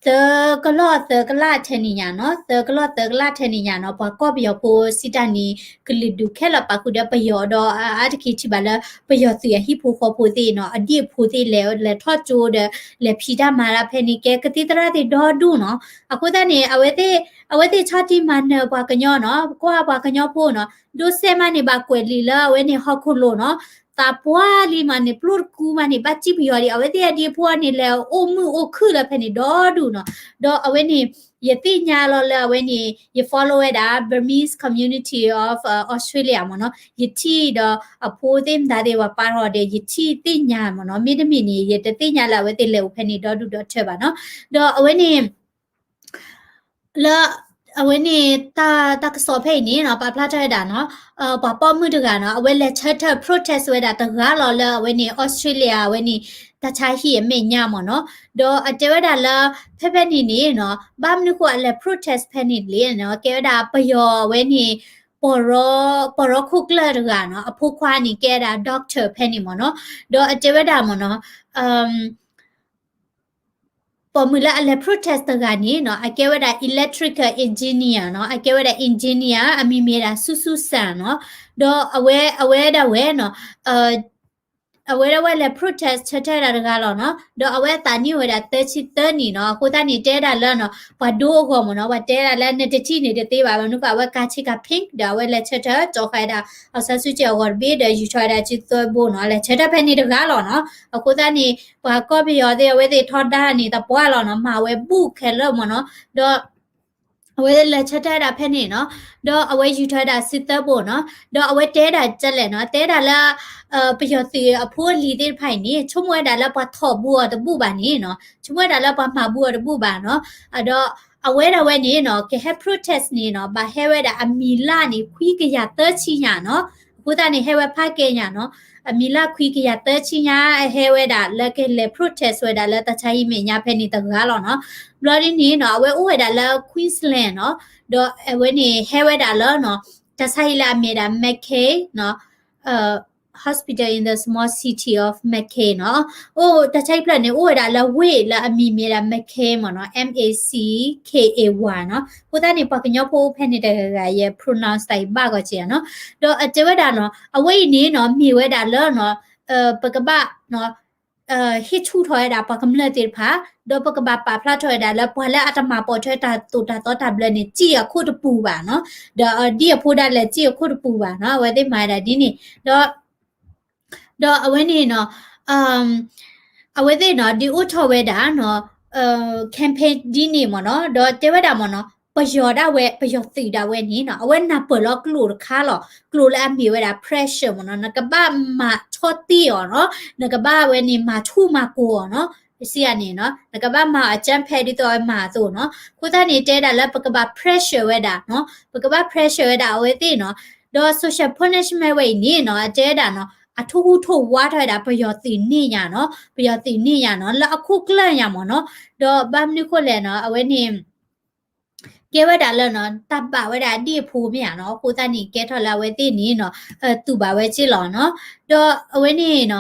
သၢကလီၢ်သၢကလးထဲန့ၣ်ညါနီၤ သၢကလီၢ်သၢကလးထဲန့ၣ်ညါနီၤ ပှၤကီၢ်ပယီၤဖိစံးတၢ်န့ၣ် ကလုာ်ဒူၣ်ခဲလၢာ်ပာ်ဃုာ်ဒီးပယီၤဒီး အါတက့ၢ်ထံၣ်ဘၣ်လၢ ပယီၤသုးအဟံၣ်ဖိဃီဖိသ့ၣ်နီၤ အဒံၣ်အဖိသ့ၣ်လဲၤ လဲၤထီၣ်ကၠိဒီး လဲၤဖံးတၢ်မၤတၢ်ဖဲန့ၣ် ကဲကသံၣ်သရၣ်သ့ၣ်ဒီဒူၣ်နီၤ အဃိသတးန့ၣ် အဝဲသ့ၣ် အဝဲသ့ၣ်ဆီၣ်တံၢ်မၤနၢၤပှၤကညီနီၤ ကွၢ်ပှၤကညီဖိနီၤ ဒိးစဲးမးန့ၣ် ဘၣ်ကွဲးလံာ်လၢအဝဲန့ၣ်ဟီၣ်ခိၣ်လိၤနီၤ သးပှၢ်လံမးန့ၣ် ပျိၢ်တကူမးန့ၣ် ဘၣ်စံၣ်ပယီၤဒံး အဝဲသ့ၣ်အဒံၣ်အဖိန့ၣ် လဲၤအိၣ်မုာ်အိၣ်ခုၣ်လၢဖဲန့ၣ်ဒီဒူၣ်နီၤ ဒီးအဝဲန့ၣ် ယသ့ၣ်ညါလီၤလၢအဝဲန့ၣ် ယ follow ဝဲဒၣ် Burmese Community of Australia မ့ၢ်နီၤ ယထံၣ်ဒီးအဖိသ့ၣ်မတၤသ့ၣ်ပှၤပာ်ထီၣ်ဒီး ယထံၣ်သ့ၣ်ညါမ့ၢ်နီၤ မ့တမ့ၢ်န့ၣ် ယတသ့ၣ်ညါလၢအဝဲသ့ၣ်လဲၤအိၣ်ဖဲန့ၣ်ဒီဒူၣ်ဒီထၢဘၣ်နီၤ ဒီးအဝဲန့ၣ် လၢ အဝဲန့ၣ် တၢ်ကစီၣ်ဖဲအံၤန့ၣ်နီၤ ပာ်ဖျါထီၣ်ဝဲဒၣ်နီၤ ပှၤပိာ်မုၣ်တဂၤနီၤ အဝဲလဲၤဆၢထၢၣ် protest ဝဲဒၣ်တဂၤလီၤလၢအဝဲန့ၣ် Australia အဝဲန့ၣ် တၢ်ဆါဟံၣ်အမဲာ်ညါမ့ၢ်နီၤ ဒီးအတဲဝဲဒၣ်လၢ ဖဲဖဲန့ၣ်န့ၣ်နီၤ ဘၣ်မနုၤဃိအလဲၤ protest ဖဲန့ၣ်လဲၣ်နီၤ ကဲဝဲဒၣ်ပယီၤအဝဲန့ၣ် ပီၢ်ရီခိၣ်ကျၢၢ်တဂၤနီၤ အဖိခွါန့ၣ် ကဲဝဲဒၣ် doctor ဖဲန့ၣ်မ့ၢ်နီၤ ဒီးအတဲဝဲဒၣ်မ့ၢ်နီၤ ပိာ်မုၣ်လၢအလဲၤ protest တဂၤန့ၣ်နီၤ အကဲဝဲဒၣ် electrical engineer နီၤ အကဲဝဲဒၣ် engineer အမံၤမ့ၢ်ဒၣ် ဆူဆူစၣ်နီၤ ဒီးအဝဲ အဝဲဒၣ်ဝဲနီၤ အဝဲဒၣ်ဝဲလဲၤ protest ဆၢထၢၣ်ဒၣ်တဂၤလီၤနီၤ ဒီးအဝဲအသးနံၣ်အိၣ်ဝဲဒၣ် သၢဆံသၢနံၣ်နီၤ အဃိသတးန့ၣ်တဲဒၣ်လၢနီၤ ပှၤဒိအဂီၢ်မ့ၢ်နီၤ ပှၤတဲဒၣ်လၢနတထံၣ်န့ၣ်တသ့ဘၣ် မနုၤဃိအဝဲကၤဆ့ကၤ pink ဒီးအဝဲလဲၤဆၢထၢၣ် ကၠီဃာ်ဝဲဒၣ် အောင်ဆန်းစုကြည် အဂီၤတဘ့ၣ်ဒီးယူၤထီၣ်ဝဲဒၣ်စုသၢဘိနီၤ လဲၤဆၢထၢၣ်ဖဲန့ၣ်တဂၤလီၤနီၤ အဃိသတးန့ၣ် ပှၤကီၢ်ပယီၤသ့ၣ် အဝဲသ့ၣ်ထီဒါန့ၣ် သပှၢ်လီၤနီၤ မၤဝဲဘူးခဲလၢာ်မ့ၢ်နီၤ ဒီး အဝဲလဲၤဆၢထၢၣ်ဝဲဒၣ်ဖဲန့ၣ်နီၤ ဒီးအဝဲယူၤထီၣ်ဝဲဒၣ်စုသၢဘိနီၤ ဒီးအဝဲတဲဒၣ်ဒ်လဲၣ်နီၤ တဲဒၣ်လၢ ပယီၤသုးအဖိအလံၤသ့ၣ်တဖၣ်အံၤန့ၣ် ဆိကမိၣ်ဝဲဒၣ်လၢပှၤထီၣ်ဘူးအီၤတဘူးဘၣ်န့ၣ်နီၤ ဆိကမိၣ်ဝဲဒၣ်လၢပှၤမၤဘူးအီၤတဘူးဘၣ်နီၤ ဒီးအဝဲဒၣ်ဝဲန့ၣ်နီၤ ကဟဲ protest န့ၣ်နီၤ ဘၣ်ဟဲဝဲဒၣ်အမံၤလၢ်န့ၣ် ခွံကယၤသၢဆံညါနီၤ အဃိသတးန့ၣ် ဟဲဝဲဖးကဲညါနီၤ, အမံၤလၢခွံကယၤသၢဆံညါ ဟဲဝဲဒၣ်လၢကလဲၤ protest ဝဲဒၣ်လၢတၢ်ဆါဟံၣ်မဲာ်ညါဖဲန့ၣ်တဂၤလီၤနီၤ. ဘျီဒ်န့ၣ်နီၤ အဝဲအိၣ်ဝဲဒၣ်လၢ Queensland နီၤ, ဒီးအဝဲန့ၣ်ဟဲဝဲဒၣ်လၢနီၤ တၢ်ဆါဟံၣ်လၢအမ့ၢ်ဒၣ် Mackay နီၤ Hospital in the small city of Mackay နီၤ. အိၣ်တၢ်ဆါဟံၣ်ဖျၢၣ်န့ၣ် အိၣ်ဝဲဒၣ်လၢဝ့ၢ်လၢအမံၤမ့ၢ်ဒၣ် Mackay မ့ၢ်နီၤ, M A C K A Y နီၤ. အဃိသတးန့ၣ် ပှၤကညီဖိဖဲန့ၣ်တဂၤဂၤ ယ pronounce တၢ်အံၤဘၣ်ဂီၢ်က့ၤနီၤ. ဒီးအတဲဝဲဒၣ်နီၤ အဝဲအံၤန့ၣ်နီၤ မ့ၢ်ဝဲဒၣ်လၢနီၤ ပကဘၣ်နီၤ ဟ့ၣ်ဆူၣ်ထီၣ်ဝဲဒၣ်ပှၤကမျၢၢ်သ့ၣ်တဖၣ်, ဒီးပကဘၣ်ပာ်ဖျါထီၣ်ဝဲဒၣ်လၢ ပှၤလၢအတမၤပိာ်ထွဲတၢ်သိၣ်တၢ်သီတၢ်ဘျၢန့ၣ် စံၣ်အခိၣ်တပူၤဘၣ်နီၤ, ဒီးဒ်အဖိဒၣ်လဲာ်စံၣ်အခိၣ်တပူၤဘၣ်နီၤ, အဝဲသ့ၣ်မၤဝဲဒၣ်ဒ်န့ၣ်, ဒီး ဒီးအဝဲန့ၣ်နီၤ အဝဲသ့ၣ်နီၤ ဒုးအိၣ်ထီၣ်ဝဲဒၣ်နီၤ campaign ဒ်န့ၣ်မ့ၢ်နီၤ, ဒီးတဲဝဲဒၣ်မ့ၢ်နီၤ ပယီၤဒၣ်ဝဲ ပယီၤသုးဒၣ်ဝဲန့ၣ်နီၤ အဝဲနၢ်ပၢၢ်လီၤကျိာ်တခါလီၤ, ကျိာ်လၢအမ့ၢ်ဝဲဒၣ် pressure မ့ၢ်နီၤ, နကဘၣ်မၤထီၣ်တ့ၢ်အီၤနီၤ, နကဘၣ်ဝဲန့ၣ် မၤထူမၤကိၤအီၤနီၤ, ပစံးယၤန့ၣ်နီၤ နကဘၣ်မၤအကြမ်းဖက်ဒ်သိးအမၤအသိးနီၤ. အဃိသတးန့ၣ် တဲဒၣ်လၢပကဘၣ် pressure ဝဲဒၣ်နီၤ, ပကဘၣ် pressure ဝဲဒၣ်အဝဲသ့ၣ်နီၤ, ဒီး social punishment ဝဲအံၤန့ၣ်နီၤ အတဲဒၣ်နီၤ အထိၣ်ဟူးထိၣ်ဝါထီၣ်ဝဲဒၣ် ပယီၤသုးန့ၢ်ညါနီၤ, ပယီၤသုးန့ၢ်ညါနီၤ လၢအခိၣ်ကျၢၢ်ညါမ့ၢ်နီၤ, ဒီးဘၣ်မနုၤဃိလဲၣ်နီၤ အဝဲန့ၣ် ကဲဝဲဒၣ်လၢနီၤ တၢ်ဘၣ်ဝဲဒၣ်အဒံၣ်အဖိမ့ၢ်ဧါနီၤ, အဃိသတးန့ၣ် ကဲထီၣ်လၢအဝဲသ့ၣ်န့ၣ်နီၤ တူၢ်ဘၣ်ဝဲက့လီၤနီၤ, ဒီးအဝဲန့ၣ်နီၤ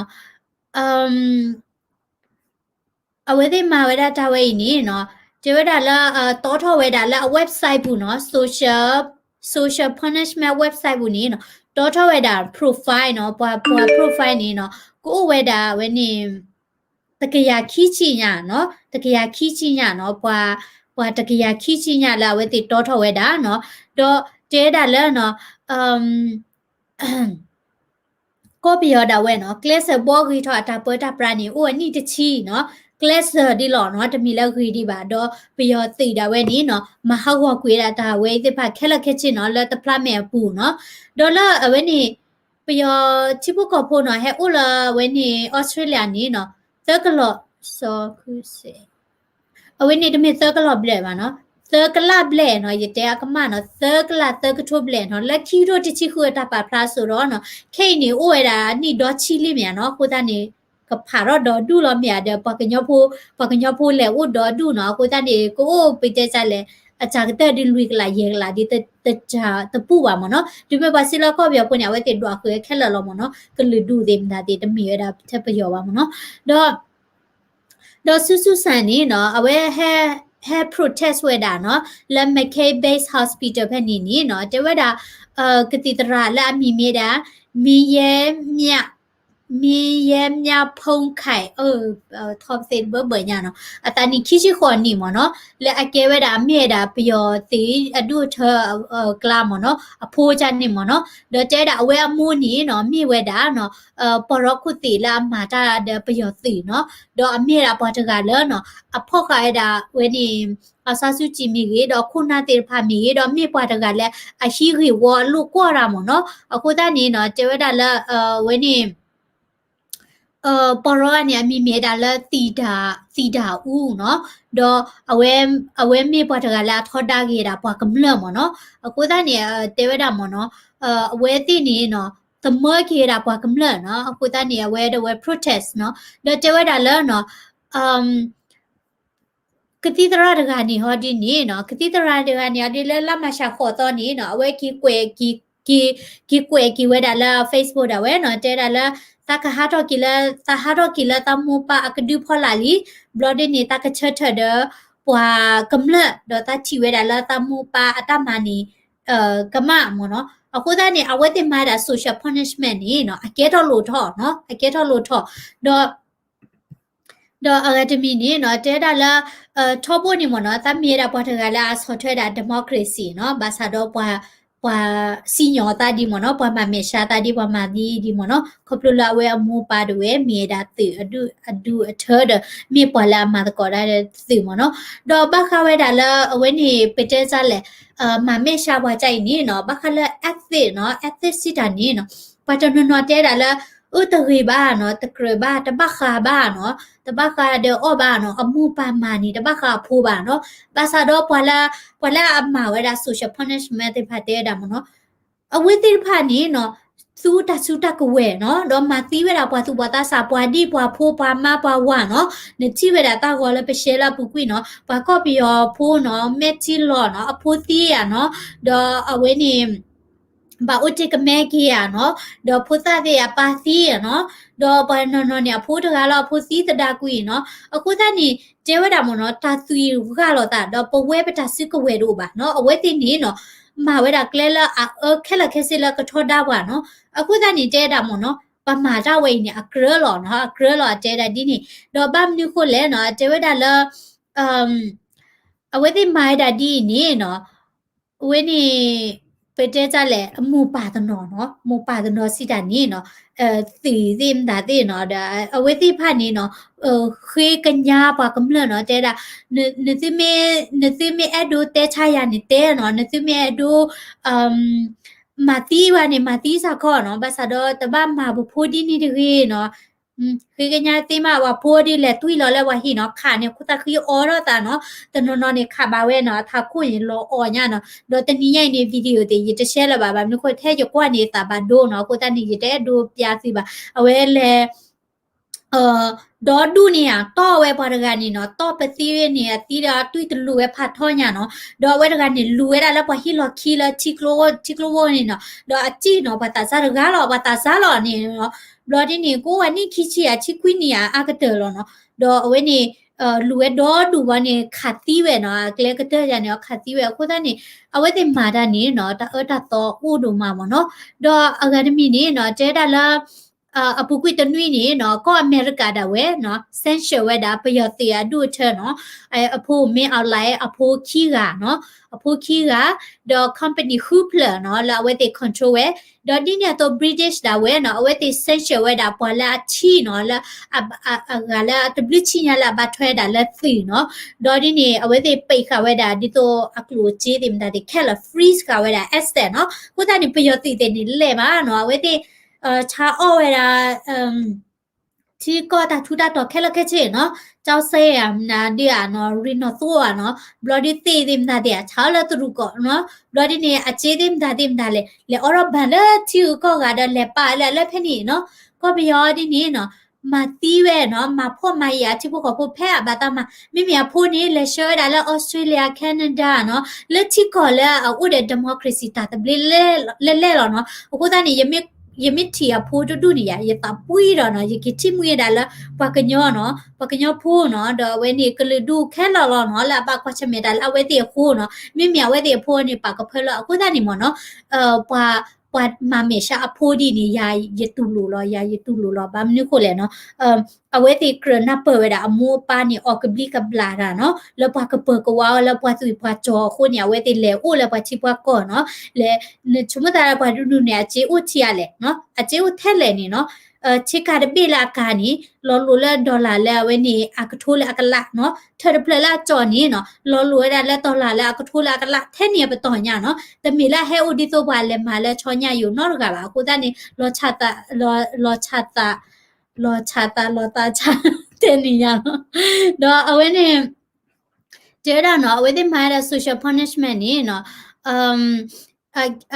အဝဲသ့ၣ်မၤဝဲဒၣ်တၢ်ဝဲအံၤန့ၣ်နီၤ တဲဝဲဒၣ်လၢ တီထီၣ်ဝဲဒၣ်လၢအ website ပူၤနီၤ social, social punishment website ပူၤန့ၣ်နီၤ တီထီၣ်ဝဲဒၣ် profile နီၤ ပှၤ ပှၤ profile န့ၣ်နီၤ ကအိၣ်ဝဲဒၣ်ဝဲန့ၣ် တကယၤခံဆံညါနီၤ တကယၤခံဆံညါနီၤ ပှၤ ပှၤတကယၤခံဆံညါလၢအဝဲသ့ၣ်တီထီၣ်ဝဲဒၣ်နီၤ ဒီးတဲဝဲဒၣ်လၢနီၤ ကီၢ်ပယီၤဒၣ်ဝဲနီၤ ကျဲးစၢးဘှီဂ့ၤထီၣ်အတၢ်ပၢတၢ်ပြးန့ၣ် အိၣ်ဝဲနံၣ်တဆံနီၤ ကျဲးစၢးဒ်လီၤနီၤ တမ့ၢ်လၢဂ့ၤဒံးဘၣ် ဒီးပယီၤသုးဒၣ်ဝဲန့ၣ်နီၤ မၤဟးဂီၤကွံာ်ဒၣ်တၢ်ဝဲအံၤသ့ၣ်တဖၣ်ခဲလၢာ်ခဲဆ့နီၤ လၢတဖျါမဲာ်အပူၤနီၤ ဒီးလၢအဝဲန့ၣ် ပယီၤထံဖိကီၢ်ဖိနီၤ ဟဲအိၣ်လၢအဝဲန့ၣ် Australia န့ၣ်နီၤ သၢကလီၢ် စီၤခုစဲး အဝဲန့ၣ်တမ့ၢ်သၢကလီၢ်ဘျဲၣ်ဘၣ်နီၤ သၢကလးဘျဲၣ်နီၤ ယတဲအကမၣ်နီၤ သၢကလးသၢကထိဘျဲၣ်နီၤ လၢခံကထိတဆံဃုအတၢ်ပာ်ဖျါအစိၤဒီးနီၤ ခဲအံၤန့ၣ်အိၣ်ဝဲဒၣ်နံၣ်ဒီဆံလံမ့ၢ်ဧါနီၤ အဃိသတးန့ၣ် ကဖးထီၣ်ဒီဒူၣ်လီၤမ့ၢ်ဧါဒီး ပှၤကညီဖိ ပှၤကညီဖိလဲၤအိၣ်ဒီဒူၣ်နီၤ အဃိသတးန့ၣ် ကအိၣ်ပတဲဒ်လဲၣ် အတၢ်ကတၢၢ်ဒ်လွံၢ်ကလးယဲၢ်ကလးဒ် တပူၤဘၣ်မ့ၢ်နီၤ တုၤမ့ၢ်ပှၤစံးလၢကီၢ်ပယီၤဖိန့ၣ် အဝဲသ့ၣ်ဒွးဃုာ်ခဲလၢာ်လီၤမ့ၢ်နီၤ ကလုာ်ဒူၣ်သ့ၣ်မတၤသ့ၣ်တမ့ၢ်ဝဲဒၣ်ထဲပယီၤဘၣ်မ့ၢ်နီၤ ဒီး ဒီးဆူၣ်ဆူၣ်စၢ်န့ၣ်နီၤ အဝဲဟဲ ဟဲ protest ဝဲဒၣ်နီၤ လၢ Mackay Base Hospital ဖဲန့ၣ်န့ၣ်နီၤ တဲဝဲဒၣ် ကသံၣ်သရၣ်လၢအမံၤမ့ၢ်ဒၣ် မံယဲ မံယဲမြဖုန်းခိုင် ထီၣ်ပသ့ၣ်တဘၢဘၢညါနီၤ အသးနံၣ်ခံဆံဃိးနံၣ်မ့ၢ်နီၤ လၢအကဲဝဲဒၣ်မ့ၢ်ဝဲဒၣ်ပယီၤသုးအဒူၣ်အထၢ အကျါမ့ၢ်နီၤ အဖိကၢ်န့ၣ်မ့ၢ်နီၤ ဒီးတဲဝဲဒၣ်အဝဲအမိၢ်န့ၣ်နီၤ မ့ၢ်ဝဲဒၣ်နီၤ ပှၤရီခိၣ်သ့ၣ်လၢအမၤတၢ်ဒီးပယီၤသုးနီၤ ဒီးအမ့ၢ်ဝဲဒၣ်ပှၤတဂၤလၢနီၤ အဖီၣ်ဃာ်ဝဲဒၣ်ဝဲန့ၣ် အောင်ဆန်းစုကြည် မ့ၢ်ဂ့ၤ ဒီးခိၣ်နၢ်သ့ၣ်တဖၣ်မ့ၢ်ဂ့ၤ ဒီးမ့ၢ်ပှၤတဂၤလၢအဟံးဂ့ၢ်ဝီအလိာ်ကွီၢ်တၢ်မ့ၢ်နီၤ အဃိသတးန့ၣ်နီၤ တဲဝဲဒၣ်လၢ ဝဲန့ၣ် ပှၤရီန့ၣ် အမံၤမ့ၢ်ဝဲဒၣ်လၢ သံဒၣ်အူနီၤ ဒီး အဝဲမ့ၢ်ပှၤတဂၤလၢအထီဒါက့ၤဝဲဒၣ်ပှၤကမျၢၢ်မ့ၢ်နီၤ အဃိသတးန့ၣ် တဲဝဲဒၣ်မ့ၢ်နီၤ အဝဲသ့ၣ်န့ၣ်နီၤ သမၢက့ၤဝဲဒၣ်ပှၤကမျၢၢ်နီၤ အဃိသတးန့ၣ် အဝဲဒၣ်ဝဲ protest နီၤ ဒီးတဲဝဲဒၣ်လၢနီၤ ကသံၣ်သရၣ်တဂၤန့ၣ်ဟီဒ်န့ၣ်နီၤ ကသံၣ်သရၣ်တဂၤန့ၣ် အဒ်လၢလါမၤရှးဃိးသီန့ၣ်နီၤ အဝဲက့ၤကွဲးက့ၤ က့ၤကွဲးက့ၤဝဲဒၣ်လၢ Facebook ဒၣ်ဝဲနီၤ တဲဒၣ်လၢ သးကဟးထီၣ်က့ၤလၢ သးဟးထီၣ်က့ၤလၢသးမိၢ်ပၢ်အကဒုဖီလာ်လံ ဘျီဒ်န့ၣ် သးကဆၢထၢၣ်ဒီး ပှၤကမျၢၢ် ဒီးသးထံၣ်ဝဲဒၣ်လၢသးမိၢ်ပၢ်အတၢ်မၤန့ၣ် ကမၣ်မ့ၢ်နီၤ အဃိသတးန့ၣ် အဝဲသ့ၣ်မၤဒၣ် social punishment န့ၣ်နီၤ အကဲထီၣ်လိၣ်ထီၣ်နီၤ အကဲထီၣ်လိၣ်ထီၣ် ဒီး ဒီးအဂၤတမံၤန့ၣ်နီၤ တဲဒၣ်လၢ ထီဘိန့ၣ်မ့ၢ်နီၤ သးမ့ၢ်ဝဲဒၣ်ပှၤတဂၤလၢအဆီၣ်ထွဲဒၣ် democracy နီၤ ဘၣ်ဆၣ်ဒီးပှၤ ပှၤစံၣ်ညီၣ်သးဒ်မ့ၢ်နီၤ ပှၤမၤမဲာ်ဆှးသးဒ် ပှၤမၤသံဒ်မ့ၢ်နီၤ ခီဖျိလၢအဝဲအမိၢ်ပၢ်ဒၣ်ဝဲ မ့ၢ်ဝဲဒၣ်သုးအဒူၣ်အထၢဒီး မ့ၢ်ပှၤလၢအမၤသကိးတၢ်ဒီးသုးမ့ၢ်နီၤ ဒီးဘၣ်ဃးဝဲဒၣ်လၢအဝဲန့ၣ် ပတဲဒ်လဲၣ် မၤမဲာ်ဆှးပှၤကါအံၤန့ၣ်နီၤ ဘၣ်ဃးလၢ ethic နီၤ ethic စံးတၢ်န့ၣ်နီၤ ပှၤတနီၤနီၤတဲဒၣ်လၢ အၢ တဂ့ၤဘၣ်နီၤ တကြၢးဘၣ် တဘၣ်ဃးဘၣ်နီၤ တဘၣ်ဃးဒီးအီၣ်ဘၣ်နီၤ အမိၢ်ပၢ်မၤန့ၣ် တဘၣ်ဃးအဖိဘၣ်နီၤ ဘၣ်ဆၣ်ဒီးပှၤလၢ ပှၤလၢအမၤဝဲဒၣ် social punishment သ့ၣ်တဖၣ်တဲဝဲဒၣ်မ့ၢ်နီၤ အဝဲသ့ၣ်တဖၣ်န့ၣ်နီၤ သူတၢ်စုတၢ်ကဝဲၤနီၤ, ဒီးမၤသံဝဲဒၣ်ပှၤသူၣ်ဘီၣ်သးစၢ် ပှၤဒံၣ်ပှၤဖိ ပှၤမါပှၤဝၤနီၤ, နထံၣ်ဝဲဒၣ်တၢ်ဂီၤလၢပရှဲလၢအပူၤကွံာ်နီၤ, ပှၤကီၢ်ပယီၤဖိနီၤ မဲာ်ထံလီၤနီၤ အဖိသံဧါနီၤ, ဒီးအဝဲန့ၣ် ဘၣ်အိၣ်တ့ၢ်ကမဲက့ၤဧါနီၤ, ဒီးဖိသၣ်သ့ၣ်အပၢ်သံဧါနီၤ, ဒီးပှၤနီၢ်နီၢ်န့ၣ် အဖိတဂၤလၢအဖိသံသဒါကွံာ်နီၤ, အဃိသတးန့ၣ် တဲဝဲဒၣ်မ့ၢ်နီၤ တၢ်သွံၣ်ဂၢ်လိာ်သး ဒီးပဝဲပတၢ်စုကဝဲၤတအိၣ်ဘၣ်နီၤ, အဝဲသ့ၣ်န့ၣ်နီၤ မၤဝဲဒၣ်ကျဲလၢအအၢခဲလၢာ်ခဲဆ့လၢကထီဒါပှၤနီၤ, အဃိသတးန့ၣ် တဲဒၣ်မ့ၢ်နီၤ ပမၤတၢ်ဝဲအံၤန့ၣ် အကြၢးလီၤနီၤ, အကြၢးလီၤ အတဲဒၣ်ဒ်န့ၣ်, ဒီးဘၣ်မနုၤဃိလဲၣ်နီၤ အတဲဝဲဒၣ်လၢ အဝဲသ့ၣ်မၤဝဲဒၣ်ဒ်အံၤန့ၣ်နီၤ, အဝဲန့ၣ် ပတဲတၢ်လဲၣ် အမိၢ်ပၢ်တနီၤနီၤ, မိၢ်ပၢ်တနီၤစံးတၢ်န့ၣ်နီၤ, သုးသ့ၣ်မတၤသ့ၣ်နီၤ, ဒီးအဝဲသ့ၣ်တဖၣ်န့ၣ်နီၤ, ဃ့ကညးပှၤကမျၢၢ်နီၤ, တဲဒၣ် နသုမ့ၢ်အဲၣ်ဒိးတဲဆါယၤန့ၣ်တဲနီၤ, နသုမ့ၢ်အဲၣ်ဒိး မၤသံဝဲန့ၣ် မၤသံစ့ၢ်ကီးနီၤ, ဘၣ်ဆၣ်ဒီးတဘၣ်မၤပဖိဒ်န့ၣ်တဂ့ၤနီၤ, ဃ့ကညးသ့မး ပှၤဖိဒ်လဲၤတွံၢ်လီၤလၢပှၤဟံၣ်နီၤ, ခးန့ၣ် ခိၣ်သၣ်ဃံအီထီၣ်သးနီၤ, တနီၤနီၤန့ၣ် ခးဘၣ်ဝဲနီၤ, အထးခိၣ်န့ၣ် လီၤအီၣ်ညါနီၤ, ဒီးတနံၤညါအံၤန့ၣ် video သ့ၣ် ယတshareလၢၤဘၣ်, ဘၣ်မနုၤဃိ ထဲယကွၢ်န့ၣ် သးဘၣ်ဒိနီၤ, အဃိသတးန့ၣ် ယတအဲၣ်ဒိးပျးသုဘၣ်, အဝဲလဲၤ ဒီဒူၣ်န့ၣ်ဧါ တီၢ်ဝဲပှၤတဂၤန့ၣ်နီၤ, တီၢ်ပသံဝဲန့ၣ် အသံဒီးအတွံၢ်တလူၤဝဲဖးထီညါနီၤ, ဒီးအဝဲတဂၤန့ၣ် လူၤဝဲဒၣ်လၢပှၤဟံၣ်လီၢ်ခံလၢ ထံကျိဝိၢ်န့ၣ်နီၤ, ဒီးအစံၣ်နီၤ ပှၤသးစၢ်တဂၤလီၤ, ပှၤသးစၢ်လီၤန့ၣ်နီၤ, ဘျီဒ်န့ၣ် ကအိၣ်ဝဲနံၣ်ခံဆံဧါ ဆံခွံနံၣ်ဧါ အါကတၢၢ်လီၤနီၤ, ဒီးအဝဲန့ၣ် လူၤဝဲဒီဒူၣ်ဘျီန့ၣ် ခးသံဝဲနီၤ, အကျဲကတၢၢ်ယၤန့ၣ် ခးသံဝဲအဃိသတးန့ၣ် အဝဲသ့ၣ်မၤတၢ်န့ၣ်နီၤ တၢ်အၢတၢ်သီအိၣ်ဒိၣ်မးမ့ၢ်နီၤ, ဒီးအဂၤတမံၤန့ၣ်နီၤ တဲဒၣ်လၢ အပူၤကွံာ်တနွံန့ၣ်နီၤ ကီၢ်အမဲရကၤဒၣ်ဝဲနီၤ sanction ဝဲဒၣ် ပယီၤသုးအဒူၣ်အထၢနီၤ, အဖိမ့ၢ်အီၣ်လဲ အဖိခံဂၤနီၤ, အဖိခံဂၤ, ဒီး company ဃုဖျၢၣ်နီၤ လၢအဝဲသ့ၣ် control ဝဲ, ဒီးဒ်န့ၣ်အသိး British ဒၣ်ဝဲနီၤ အဝဲသ့ၣ် sanction ဝဲဒၣ် ပှၤလၢအဆံးနီၤ လၢ အဂၤလၢအတဘျုးဆံညါလၢအဘၣ်ထွဲဒၣ်လၢသုးနီၤ, ဒီးဒ်န့ၣ် အဝဲသ့ၣ်ပိတ်ဃာ်ဝဲဒၣ် ဒ်သိးအကျိၣ်အစ့သ့ၣ်မတၤသ့ၣ်ခဲလၢာ် freeze ဃာ်ဝဲဒၣ် asset နီၤ, အဃိသတးန့ၣ် ပယီၤသုးသ့ၣ်န့ၣ်လဲၢ်မးနီၤ, အဝဲသ့ၣ် ဆါအီၣ်ဝဲဒၣ် ထံကီၢ်တၢ်ထူးတၢ်တီၤခဲလၢာ်ခဲဆ့နီၤ, ကၠီစဲဧါ မနုၤဒုဧါနီၤ, ရ့ၣ်နီၣ်သိဧါနီၤ, ဘျီဒ်သ့ၣ်သ့ၣ်မတၤသ့ၣ်ဧါ ဆါအီၣ်လၢတရူးကီၢ်နီၤ, ဘျီဒ်န့ၣ် အစ့သ့ၣ်မတၤသ့ၣ်မတၤလဲၣ် လဲၤအိးထီၣ်ဘၣ်လၢထံဂုၤကီၢ်ဂၤဒီးလဲၤပာ်လၢအလၢဖဲန့ၣ်နီၤ, ကီၢ်ပယီၤဒ်န့ၣ်နီၤ, မၤသံဝဲနီၤ, မၤဖှီၣ်မၤယာ်အထံဖိကီၢ်ဖိဖဲအဘၣ်တၢ်မၤ, မ့မ့ၢ်အဖိန့ၣ် လဲၤဆှၢဝဲဒၣ်လၢ Australia Canada နီၤ, လၢထံကီၢ်လၢအအိၣ်ဒီး democracy တၢ်သဘျ့လဲၢ်လဲၢ်လီၤနီၤ, အဃိသတးန့ၣ် ယမ့ၢ်ထံၣ်အဖိတဒူၣ်န့ၣ်ယၤ ယသးပှံၢ်ဒီးနီၤ, ယက့ၤထံၣ်မှံဝဲဒၣ်လၢ ပှၤကညီနီၤ, ပှၤကညီဖိနီၤ, ဒီးအဝဲန့ၣ်ကလုာ်ဒူၣ်ခဲလၢာ်လီၤနီၤ, လၢအဘၣ်ကွၢ်ဆၢၣ်မဲာ်တၢ်လၢအဝဲသ့ၣ်အဃိနီၤ, မ့မ့ၢ်အဝဲသ့ၣ်အဖိန့ၣ် ပာ်ကဖၢလၢအဃိသတးန့ၣ်မ့ၢ်နီၤ, ပှၤ ပှၤမၤမဲာ်ဆှးအဖိဒ်န့ၣ် ယၤယတူၢ်လိာ်လီၤ, ယၤယတူၢ်လိာ်လီၤ, ဘၣ်မနုၤဃိလဲၣ်နီၤ, အဝဲသ့ၣ်ကြၢးနၢ်ပၢၢ်ဝဲဒၣ်အမိၢ်အပၢ်န့ၣ် အီၣ်ကဘျံးကဘျၣ်တၢ်နီၤ, လၢပှၤကပၢၤကဝါအီၤလၢပှၤသွံၣ်ပှၤစီၤအဃိန့ၣ် အဝဲသ့ၣ်လဲၤအိၣ်လၢပှၤထံပှၤကီၢ်နီၤ, လဲၤ နဆိကမိၣ်သးလၢပှၤတဒူၣ်န့ၣ် အစ့အိၣ်ထံအါလဲၣ်, အစ့အိၣ်ထဲလဲၣ်န့ၣ်နီၤ, ဆ့ကၤတဘ့ၣ်လၢအကၤန့ၣ် လီၤလိၤလၢ dollar လၢအဝဲန့ၣ် အကထိလၢအကလးနီၤ, ထၢၣ်တဖျၢၣ်လၢအကၠီၣ်န့ၣ်နီၤ လီၤလိၤဝဲဒၣ်လၢ dollar လၢအကထိလၢအကလး ထဲန့ၣ်အပတီၢ်ညါနီၤ, တမ့ၢ်လၢအဟဲအိၣ်ဒ်သိးပှၤလဲၤမၤလၢဆီညါယိာ်နီတဂၤဘၣ်, အဃိသတးန့ၣ် လီၤဆၣ်သး လီၤဆၣ်သး လီၤသးဆါ တဲန့ၣ်ညါနီၤ, ဒီးအဝဲန့ၣ် တဲဝဲဒၣ်နီၤ အဝဲသ့ၣ်မၤဝဲဒၣ် social punishment န့ၣ်နီၤ,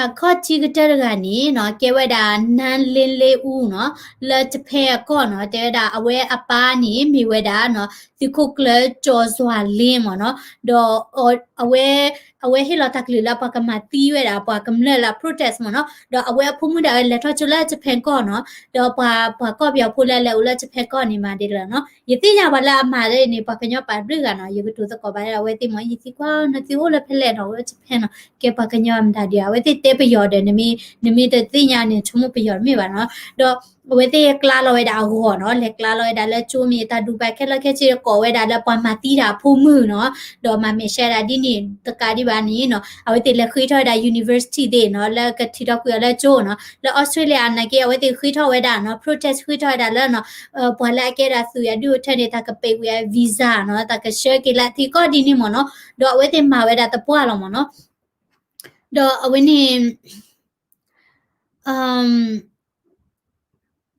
အခီၣ်ထံးကတၢၢ်တဂၤန့ၣ်နီၤ ကဲဝဲဒၣ် နန်းလင်းလေးဦး နီၤ လၢ Japan အကီၢ်နီၤ, တဲဝဲဒၣ်အဝဲအပၢ်န့ၣ် မ့ၢ်ဝဲဒၣ်နီၤ သုးခိၣ်ကျၢၢ် ကျော်စွာလင်း မ့ၢ်နီၤ, ဒီးအဝဲ အဝဲဟ့ၣ်လီၤတၢ်ကလုၢ်လၢပှၤကမၤသံဝဲဒၣ် ပှၤကမျၢၢ်လၢ protest မ့ၢ်နီၤ, ဒီးအဝဲအဖိမုၣ်ဒၣ်ဝဲလဲၤထီၣ်ကၠိလၢ Japan ကီၢ်နီၤ, ဒီးပှၤ ပှၤကီၢ်ပယီၤဖိလၢလဲၤအိၣ်လၢ Japan ကီၢ်န့ၣ်မၤဒ်လဲၣ်နီၤ, ယသ့ၣ်ညါပှၤလၢအမၤဒ်န့ၣ် ပှၤကညီပာ်ဘျုးဂၤနီၤ, ယကတိၤသကိးဘၣ်အဝဲသ့ၣ်မ့ၢ် ယသံကွၢ် နသုအိၣ်လၢဖဲလဲၣ်နီၤ, အိၣ်လၢ Japan နီၤ, ကဲပှၤကညီမတၤဒံး အဝဲသ့ၣ်တဲပယီၤဒီး နမ့ၢ်တသ့ၣ်ညါန့ၣ် ဆိကမိၣ်ပယီၤတမ့ၢ်ဘၣ်နီၤ, ဒီး အဝဲသ့ၣ်ကျါလီၤဝဲဒၣ်အဂီၤနီၤ, လဲၤကျါလီၤဝဲဒၣ်လၢကၠိမ့ၢ် တၢ်ဒူပာ်ခဲလၢာ်ခဲဆ့ကိးဝဲဒၣ်လၢပှၤမၤသံတၢ်အဖိမုၣ်နီၤ, ဒီးမၤမဲာ်ဆှးဒၣ်ဒ်န့ၣ်တကးဒံးဘၣ်န့ၣ်နီၤ, အဝဲသ့ၣ်လဲၤဃ့ထီၣ်ဝဲဒၣ် university သ့ၣ်နီၤ, လၢကထံၣ်ထီၣ်ကွံာ်အီၤလၢကၠိနီၤ, လၢ Australia နာ်က့ အဝဲသ့ၣ်ဃ့ထီၣ်ဝဲဒၣ်နီၤ, protest ဃ့ထီၣ်ဝဲဒၣ်လၢနီၤ, ပှၤလၢအကဲဒၣ်သုးအဒုၣ်အထၢန့ၣ် တၢ်ကပဲာ်ကွံာ်အ visa နီၤ, တၢ်ကဆှၢက့ၤလၢထံကီၢ်ဒ်န့ၣ်မ့ၢ်နီၤ, ဒီးအဝဲသ့ၣ်မၤဝဲဒၣ်သပှၢ်လီၤမ့ၢ်နီၤ, ဒီးအဝဲန့ၣ်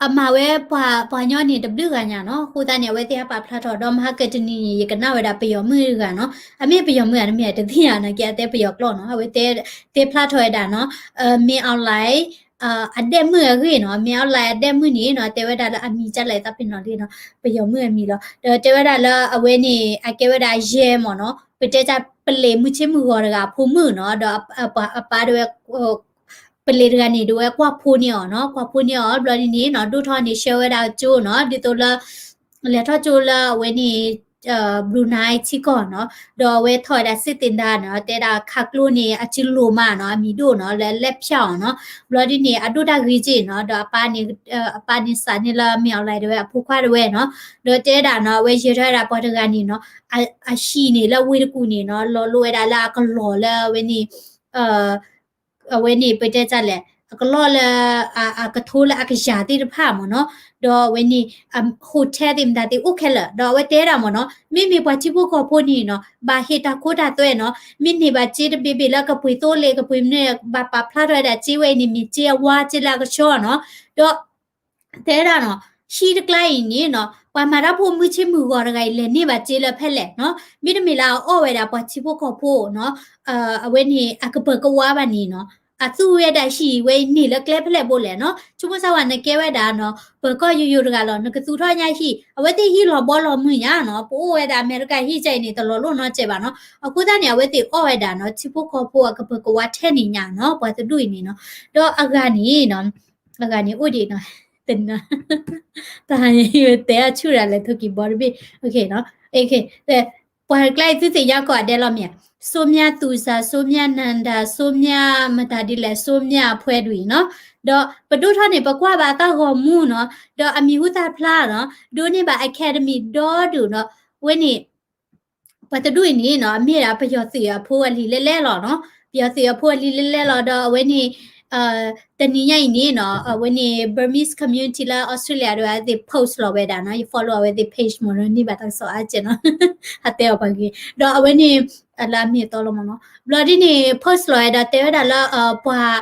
အမၤဝဲပှၤ ပှၤကညီန့ၣ်တဘျုးဂၤညါနီၤ, အဃိသတးန့ၣ် အဝဲသ့ၣ်ဟဲပာ်ဖျါထီၣ် ဒီးမဟါကတနံၤန့ၣ် ယကနၣ်ဝဲဒၣ်ပယီၤမုၣ်တဂၤနီၤ, အမ့ၢ်ပယီၤမုၣ်ဧါ တမ့ၢ်ဧါ တသ့ၣ်ညါနီၤ, ကဲအတဲပယီၤကျိာ်နီၤ, အဝဲတဲဖျါထီၣ်ဝဲဒၣ်နီၤ, မင်းအောင်လှိုင် အဒဲၣ်မုၣ်အဂ့ၢ်နီၤ, မင်းအောင်လှိုင် အဒဲၣ်မုၣ်န့ၣ်နီၤ, တဲဝဲဒၣ်လၢအမံၤကလဲၣ်သးပ့ၤနီၣ်လံနီၤ, ပယီၤမုၣ်အမံၤလီၤ. ဒီးတဲဝဲဒၣ်လၢအဝဲန့ၣ် အကဲဝဲဒၣ်ယဲၢ်မ့ၢ်နီၤ, ပတဲတၢ်ပလံးမုၢ်ဆ့ၣ်မုၢ်ဂီၤတဂၤအဖိမုၣ်နီၤ, ဒီးအပၢ်ဒၣ်ဝဲ ပလံးတဂၤန့ၣ် ဒၣ်ဝဲကွၢ်ဖိန့ၢ်အီၤနီၤ, ကွၢ်ဖိန့ၢ်အီၤ ဘျီဒ်န့ၣ်နီၤ, ဒိၣ်ထီၣ်န့ၣ် ဆှၢဝဲဒၣ်ကၠိနီၤ, ဒ်သိးလၢ လဲၤထီၣ်ကၠိလၢအဝဲန့ၣ် Brunei ထံကီၢ်နီၤ, ဒီးအဝဲထီၣ်ဝဲဒၣ်စ့ၣ်သ့ၣ်ဒါနီၤ, တဲဒၣ်ခးကျိန့ၣ် အစုလိၤမးနီၤ, အမံၤဒိၣ်နီၤ, လၢလဲၣ်ဖၠၣ်အီၤနီၤ, ဘျီဒ်န့ၣ် အဒိၣ်တၢ်ဂ့ၤက့ၢ်နီၤ, ဒီးအပၢ်န့ၣ် အပၢ်န့ၣ်စးန့ၢ်လၢမင်းအောင်လှိုင် ဒၣ်ဝဲအဖိခွါဒၣ်ဝဲနီၤ, ဒီးတဲဒၣ်နီၤ, အဝဲယဲၤထီၣ်ဝဲဒၣ်ပှၤတဂၤန့ၣ်နီၤ, အဟံၣ်န့ၣ်လၢဝ့ၢ်တကူၣ်န့ၣ်နီၤ, လီၤလိၣ်ဝဲဒၣ်လၢအကလီၢ်လၢအဝဲန့ၣ် အဝဲန့ၣ် ပတဲတၢ်လဲၣ်, အကလီၢ်လၢ အကထိလၢအကယၤသ့ၣ်တဖၣ်မ့ၢ်နီၤ, ဒီးအဝဲန့ၣ် hotel သ့ၣ်မတၤသ့ၣ်အိၣ်ခဲလၢာ်, ဒီးအဝဲတဲဒၣ်မ့ၢ်နီၤ, မ့မ့ၢ်ပှၤထံဖိကီၢ်ဖိန့ၣ်နီၤ, ဘၣ်ဟ့ၣ်တၢ်ခိတၢ်သွဲနီၤ, မ့ၢ်န့ၢ်ဘၣ်စ့တဘ့ၣ်ဘ့ၣ်လၢကပှ့ၤသိလ့ၣ်ကပှ့ၤမနုၤ, ဘၣ်ပာ်ဖျါထီၣ်ဝဲဒၣ်စ့ဝဲအံၤန့ၣ် မ့ၢ်စ့အဝါစ့လၢအကဆှီနီၤ, ဒီး တဲဒၣ်နီၤ, ဟံၣ်တကျါအံၤန့ၣ်နီၤ, ပှၤမၤတၢ်ဖိမုၢ်ဆ့ၣ်မုၢ်ဂီၤတဂၤအံၤ လဲၤန့ၢ်ဘၣ်စ့လၢဖဲလဲၣ်နီၤ, မ့တမ့ၢ်လၢအအီၣ်ဝဲဒၣ်ပှၤထံဖိကီၢ်ဖိနီၤ, အဝဲန့ၣ် အကပၢၤကဝါဘၣ်န့ၣ်နီၤ, အသူဝဲဒၣ်ဟံၣ်ဝဲအံၤန့ၢ်လၢကျဲဖဲလဲၣ်ဘိလဲၣ်နီၤ, ဆိကမိၣ်စၢ်ဝဲနကဲဝဲဒၣ်နီၤ, ပၢၤကီၢ်ယိယိတဂၤလီၤ, နကသူၣ်ထီၣ်ညါဟံၣ်, အဝဲသ့ၣ်ဟံၣ်လီၤဘီလီၤမုၢ်ညါနီၤ, ပအိၣ်ဝဲဒၣ်အမဲရကၤဟံၣ်ကၢအံၤန့ၣ် တလီၤလိၣ်နီတစဲးဘၣ်နီၤ, အဃိသတးန့ၣ် အဝဲသ့ၣ်အီၣ်ဝဲဒၣ်နီၤ, ထံဖိကီၢ်ဖိအကပၢၤကဝါထဲန့ၣ်ညါနီၤ, ပှၤတဒူၣ်အံၤန့ၣ်နီၤ, ဒီးအဂၤန့ၣ်နီၤ အဂၤန့ၣ်အိၣ်ဒံးနီၤ, တနၤ, တဟါန့ၣ် တဲအဆူၣ်ဒၣ်လဲာ် ထိၣ်ကံၢ်ဘီတဘ့ၣ်, ပှၤကျါအံၤသုသ့ၣ်ညါကီး အဒဲလီၤမ့ၢ်ဧါ, စိမြတ်သူဇာ, စိမြတ်နန္ဒာ, စိမြတ်မတၤဒ်လဲၣ်, စိမြတ်အဖှဲဒ်အံၤနီၤ, ဒီးပဒိၣ်ထီၣ်န့ၣ် ပကွၢ်ဘၣ်အတၢ်ဂီၤမူနီၤ, ဒီးအမံၤဟူသၣ်ဖျါနီၤ, ဒိးန့ၢ်ဘၣ် academy ဒီဒူၣ်နီၤ, အဝဲန့ၣ် ပှၤတဒူၣ်အံၤန့ၣ်နီၤ အမ့ၢ်ဒၣ်ပယီၤသုးအဖိအလံၤလဲၢ်လဲၢ်လီၤနီၤ, ပယီၤသုးအဖိအလံၤလဲၢ်လဲၢ်လီၤ, ဒီးအဝဲန့ၣ် တနံၤညါအံၤန့ၣ်နီၤ အဝဲန့ၣ် Burmese community လၢ Australia ဒီးအဝဲသ့ၣ် post လီၤဝဲဒၣ်နီၤ, ယ follow အဝဲသ့ၣ် page မ့ၢ်နီၤ, န့ၢ်ဘၣ်တၢ်ကစီၣ်အါကဲနီၤ, ဟးတဲအီၤပှၤဂ့ၤ, ဒီးအဝဲန့ၣ် လၢအမ့ၢ်အတီလီၤမ့ၢ်နီၤ, ဘျီဒ်န့ၣ် post လီၤဝဲဒီးတဲဝဲဒၣ်လၢ ပှၤ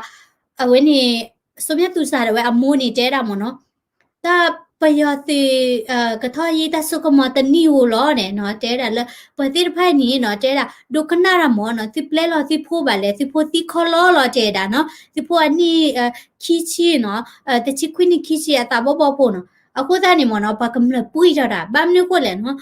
အဝဲန့ၣ် စိမြတ်သူဇာ ဒီးဝဲအမိၢ်န့ၣ် တဲဒၣ်မ့ၢ်နီၤ, တၢ်ပယီၤသုး ကထီၣ်ယံာ်တၢ်စိကမီၤတနံၣ်ဧိၤလီၤန့ၣ်နီၤ, တဲဒၣ်လၢ ပှၤသ့ၣ်တဖၣ်န့ၣ်နီၤ တဲဒၣ် ဒိကနၣ်တၢ်မ့ၢ်နီၤ, သုပျဲလီၤသုဖိဘၣ်လဲၣ်, သုဖိသံခီလီလီၤတဲဒၣ်နီၤ, သုဖိအနံၣ် ခံဆံနီၤ, တဆံခွံနံၣ်ခံဆံအသးဘီဘီဖိနီၤ, အဃိသတးန့ၣ်မ့ၢ်နီၤ ပှၤကမျၢၢ်ပှံၢ်ထီၣ်တၢ် ဘၣ်မနုၤအဃိလဲၣ်နီၤ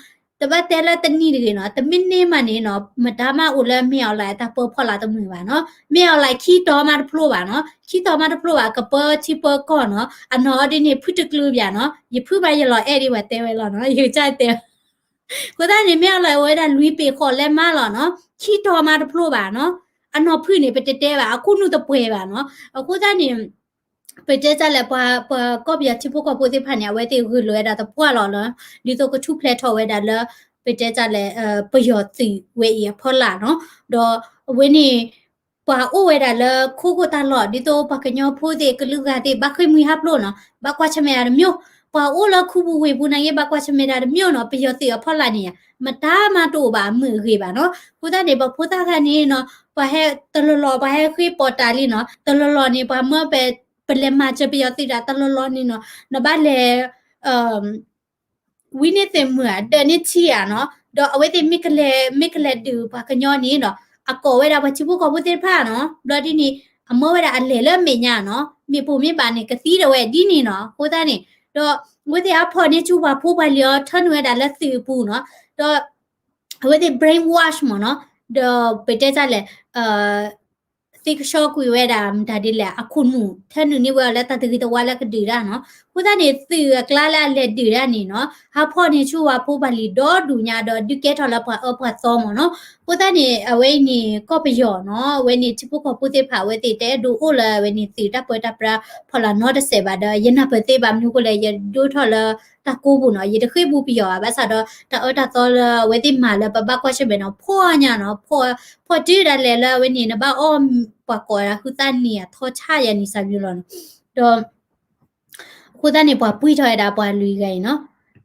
တဘၣ်တဲလၢတနံၣ်တဂ့ၤနီၤ, တမ့ၢ်န့ၢ်မးန့ၣ်နီၤ မတၤမးအိၣ်လၢမ့ၢ်အီၤလၢအတၢ်ပၢဖီလာ်တမုာ်ဘၣ်နီၤ, မ့ၢ်အီၤလၢခံတီၤမးတဖျိဘၣ်နီၤ, ခံတီၤမးတဖျိဘၣ် ကပၢထံပၢကီၢ်နီၤ, အနီၢ်အီၤဒ်န့ၣ် ဖုတကျုဘၣ်နီၤ, ယဖုဘၣ်ယလီၤအဲၣ်ဒ်ပှၤတဲဝဲလီၤနီၤ, ယကစၢ်တဲ အဃိသတးန့ၣ် မ့ၢ်အီၤလၢအဝဲဒၣ်လွံၢ်ပ့ၤဃီးလဲမးလီၤနီၤ, ခံတီၤမးတဖျိဘၣ်နီၤ, အနီၢ်ဖုန့ၣ် ပတတဲဘၣ် အခိၣ်နူာ်တပှဲၤဘၣ်နီၤ, အဃိသတးန့ၣ် ပတဲတၢ်လဲၣ် ပှၤ ပှၤကီၢ်ပယီၤထံဖိကီၢ်ဖိသ့ၣ်တဖၣ်န့ၣ် အဝဲသ့ၣ်ဂုာ်လိာ်ဝဲဒၣ်သပှၢ်လီၤလၢ ဒ်သိးကထူၣ်ဖျဲးထီၣ်ဝဲဒၣ်လၢ ပတဲတၢ်လဲၣ် ပယီၤသုးဝဲအံၤအဖီလာ်နီၤ, ဒီးအဝဲန့ၣ် ပှၤအိၣ်ဝဲဒၣ်လၢခိခိၣ်တၢ်လီၢ် ဒ်သိးပှၤကညီဖိသ့ၣ် ကလုာ်ဂၤသ့ၣ် ဘၣ်ဃ့ၢ်မှံဟးဖျိးနီၤ, ဘၣ်ကွၢ်ဆၢၣ်မဲာ်တၢ်တမျိုး, ပှၤအိၣ်လၢခူပူၤဝ့ၢ်ပူၤနာ်က့ ဘၣ်ကွၢ်ဆၢၣ်မဲာ်တၢ်တမျိုးနီၤ, ပယီၤသုးအဖီလာ်န့ၣ် မတၤမးတအိၣ်ဘၣ်အမုာ်အဂ့ၤဘၣ်နီၤ, အဃိသတးန့ၣ် ပှၤဖိသၣ်ခါန့ၣ်နီၤ ပှၤဟဲတလီၢ်လီၢ် ပှၤဟဲဃ့ပိာ်တၢ်လံနီၤ, တလီၢ်လီၢ်န့ၣ် ပှၤမၢပ ပလဲၤမၤစၢၤပယီၤသုးတၢ်တလီၢ်လီၢ်န့ၣ်နီၤ, နဘၣ်လဲၤ ဝံန့ၢ်သ့ၣ်မုာ်ဧါ ဒၢးန့ၢ်ထံဧါနီၤ, ဒီးအဝဲသ့ၣ်မ့ၢ်ကလဲၤ မ့ၢ်ကလဲၤဒုးပှၤကညီန့ၣ်ဒီး အကိးဝဲဒၣ်ပှၤထံဖိကီၢ်ဖိသ့ၣ်တဖၣ်နီၤ, ဘျီဒ်န့ၣ် အမၢဝဲဒၣ်အလဲၤလၢအမဲာ်ညါနီၤ, မ့ၢ်ပိာ်မ့ၢ်ဘၣ်န့ၣ် ကသံဒီးဝဲဒ်န့ၣ်နီၤ, အဃိသတးန့ၣ် ဒီးအဝဲသ့ၣ်အဖီၣ်န့ၢ်ဆူပှၤဖိပှၤလံၤအီၤ ထၢနုာ်ဝဲဒၣ်လၢသုးအပူၤနီၤ, ဒီး အဝဲသ့ၣ် brainwash မ့ၢ်နီၤ, ဒီးပတဲတၢ်လဲၣ် သ့ကဆှီကွံာ်ဝဲဒၣ်မတၤဒ်လဲၣ် အခိၣ်နူာ် ထၢနုာ်န့ၢ်ဝဲအီၤလၢတၢ်တဂ့ၤတဝါလၢကဒုးတၢ်နီၤ, အဃိသတးန့ၣ် သုးအကျါလၢအလဲၤဒုးတၢ်န့ၣ်နီၤ ဟးဖီၣ်န့ၢ်ဆူပှၤဖိပှၤလံၤဒီဒူၣ်ညါဒီး ဒုးကဲထီၣ်လၢပှၤအၢပှၤသီမ့ၢ်နီၤ, အဃိသတးန့ၣ် အဝဲအံၤန့ၣ် ကီၢ်ပယီၤနီၤ အဝဲန့ၣ်ထံဖိကီၢ်ဖိသ့ၣ်တဖၣ် အဝဲသ့ၣ်တအဲၣ်ဒိးအိၣ်လၢအဝဲန့ၣ်သုးတၢ်ပၢတၢ်ပြးဖီလာ်နီတစဲးဘၣ်ဒီး ယနၢ်ပၢၢ်သ့ဘၣ်မနုၤအဃိလဲၣ် ယဒိၣ်ထီၣ်လၢတၢ်ကိးပူၤနီၤ ယတဃ့ၢ်ပူၤပယီၤဘၣ် ဘၣ်ဆၣ်ဒီးတၢ်အၢတၢ်သီလၢအဝဲသ့ၣ်မၤလၢပဘၣ်ကွၢ်ဆၢၣ်မဲာ်နီၤ ဖှီၣ်ညါနီၤ ဖှီၣ်တုၤဒၣ်လဲာ်လၢအဝဲန့ၣ် နဘၣ်အီၣ်ပှၤကိးဒၣ်ဟုသၣ်နံၤအထီဆၣ်ယၤနံၤ စၢ်မံၤလီၤနီၤ, ဒီး အဃိသတးန့ၣ် ပှၤပှံၢ်ထီၣ်ဝဲဒၣ်ပှၤလွံၢ်ဂၤအံၤနီၤ,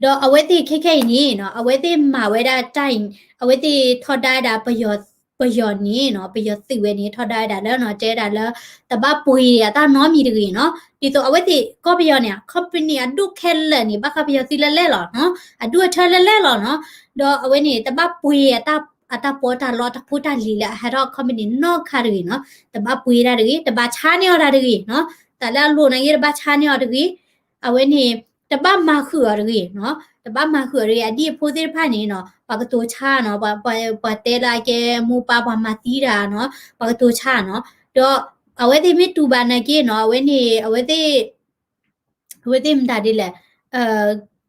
ဒီးအဝဲသ့ၣ်ခဲခဲအံၤန့ၣ်နီၤ အဝဲသ့ၣ်မၤဝဲဒၣ်တၢ်အံၤ အဝဲသ့ၣ်ထီဒါဝဲဒၣ် ပယီၤန့ၣ်နီၤ ပယီၤသုးဝဲန့ၣ် ထီဒါဝဲဒၣ်လၢနီၤ တဲဝဲဒၣ်လၢ တဘၣ်ပှ့ၤအတၢ်နီတမံၤတဂ့ၤနီၤ, ဒ်သိးအဝဲသ့ၣ်ကီၢ်ပယီၤန့ၣ် company အဒိၣ်ခဲလၢာ်န့ၣ် ဘၣ်ဃးပယီၤသုးလၢလဲၣ်လီၤနီၤ, အဒိၣ်အထၢလၢလဲၣ်လီၤနီၤ, ဒီးအဝဲန့ၣ် တဘၣ်ပှ့ၤအတၢ်ပီးတၢ်လီတၢ်ဖိတၢ်လံၤလၢအဟဲထီၣ် company နီတခါတဂ့ၤနီၤ, တဘၣ်ပှ့ၤတၢ်တဂ့ၤ တဘၣ်ဆါန့ၢ်အီၤတၢ်တဂ့ၤနီၤ, သးလၢအလိၤနာ်က့ တဘၣ်ဆါန့ၢ်အီၤတဂ့ၤ, အဝဲန့ၣ် တဘၣ်မၤဃုာ်အီၤတဂ့ၤနီၤ, တဘၣ်မၤဃုာ်အီၤတဂ့ၤ, အဒံၣ်အဖိသ့ၣ်တဖၣ်န့ၣ်နီၤ ပှၤကတိၤဆါနီၤ, ပှၤတဲလၢအကဲမိၢ်ပၢ် ပှၤမၤသံတၢ်နီၤ, ပှၤကတိၤဆါနီၤ, ဒီးအဝဲသ့ၣ်မ့ၢ်တူၢ်ဘၣ်နာ်က့နီၤ အဝဲန့ၣ် အဝဲသ့ၣ် အဝဲသ့ၣ်မတၤဒ်လဲၣ်,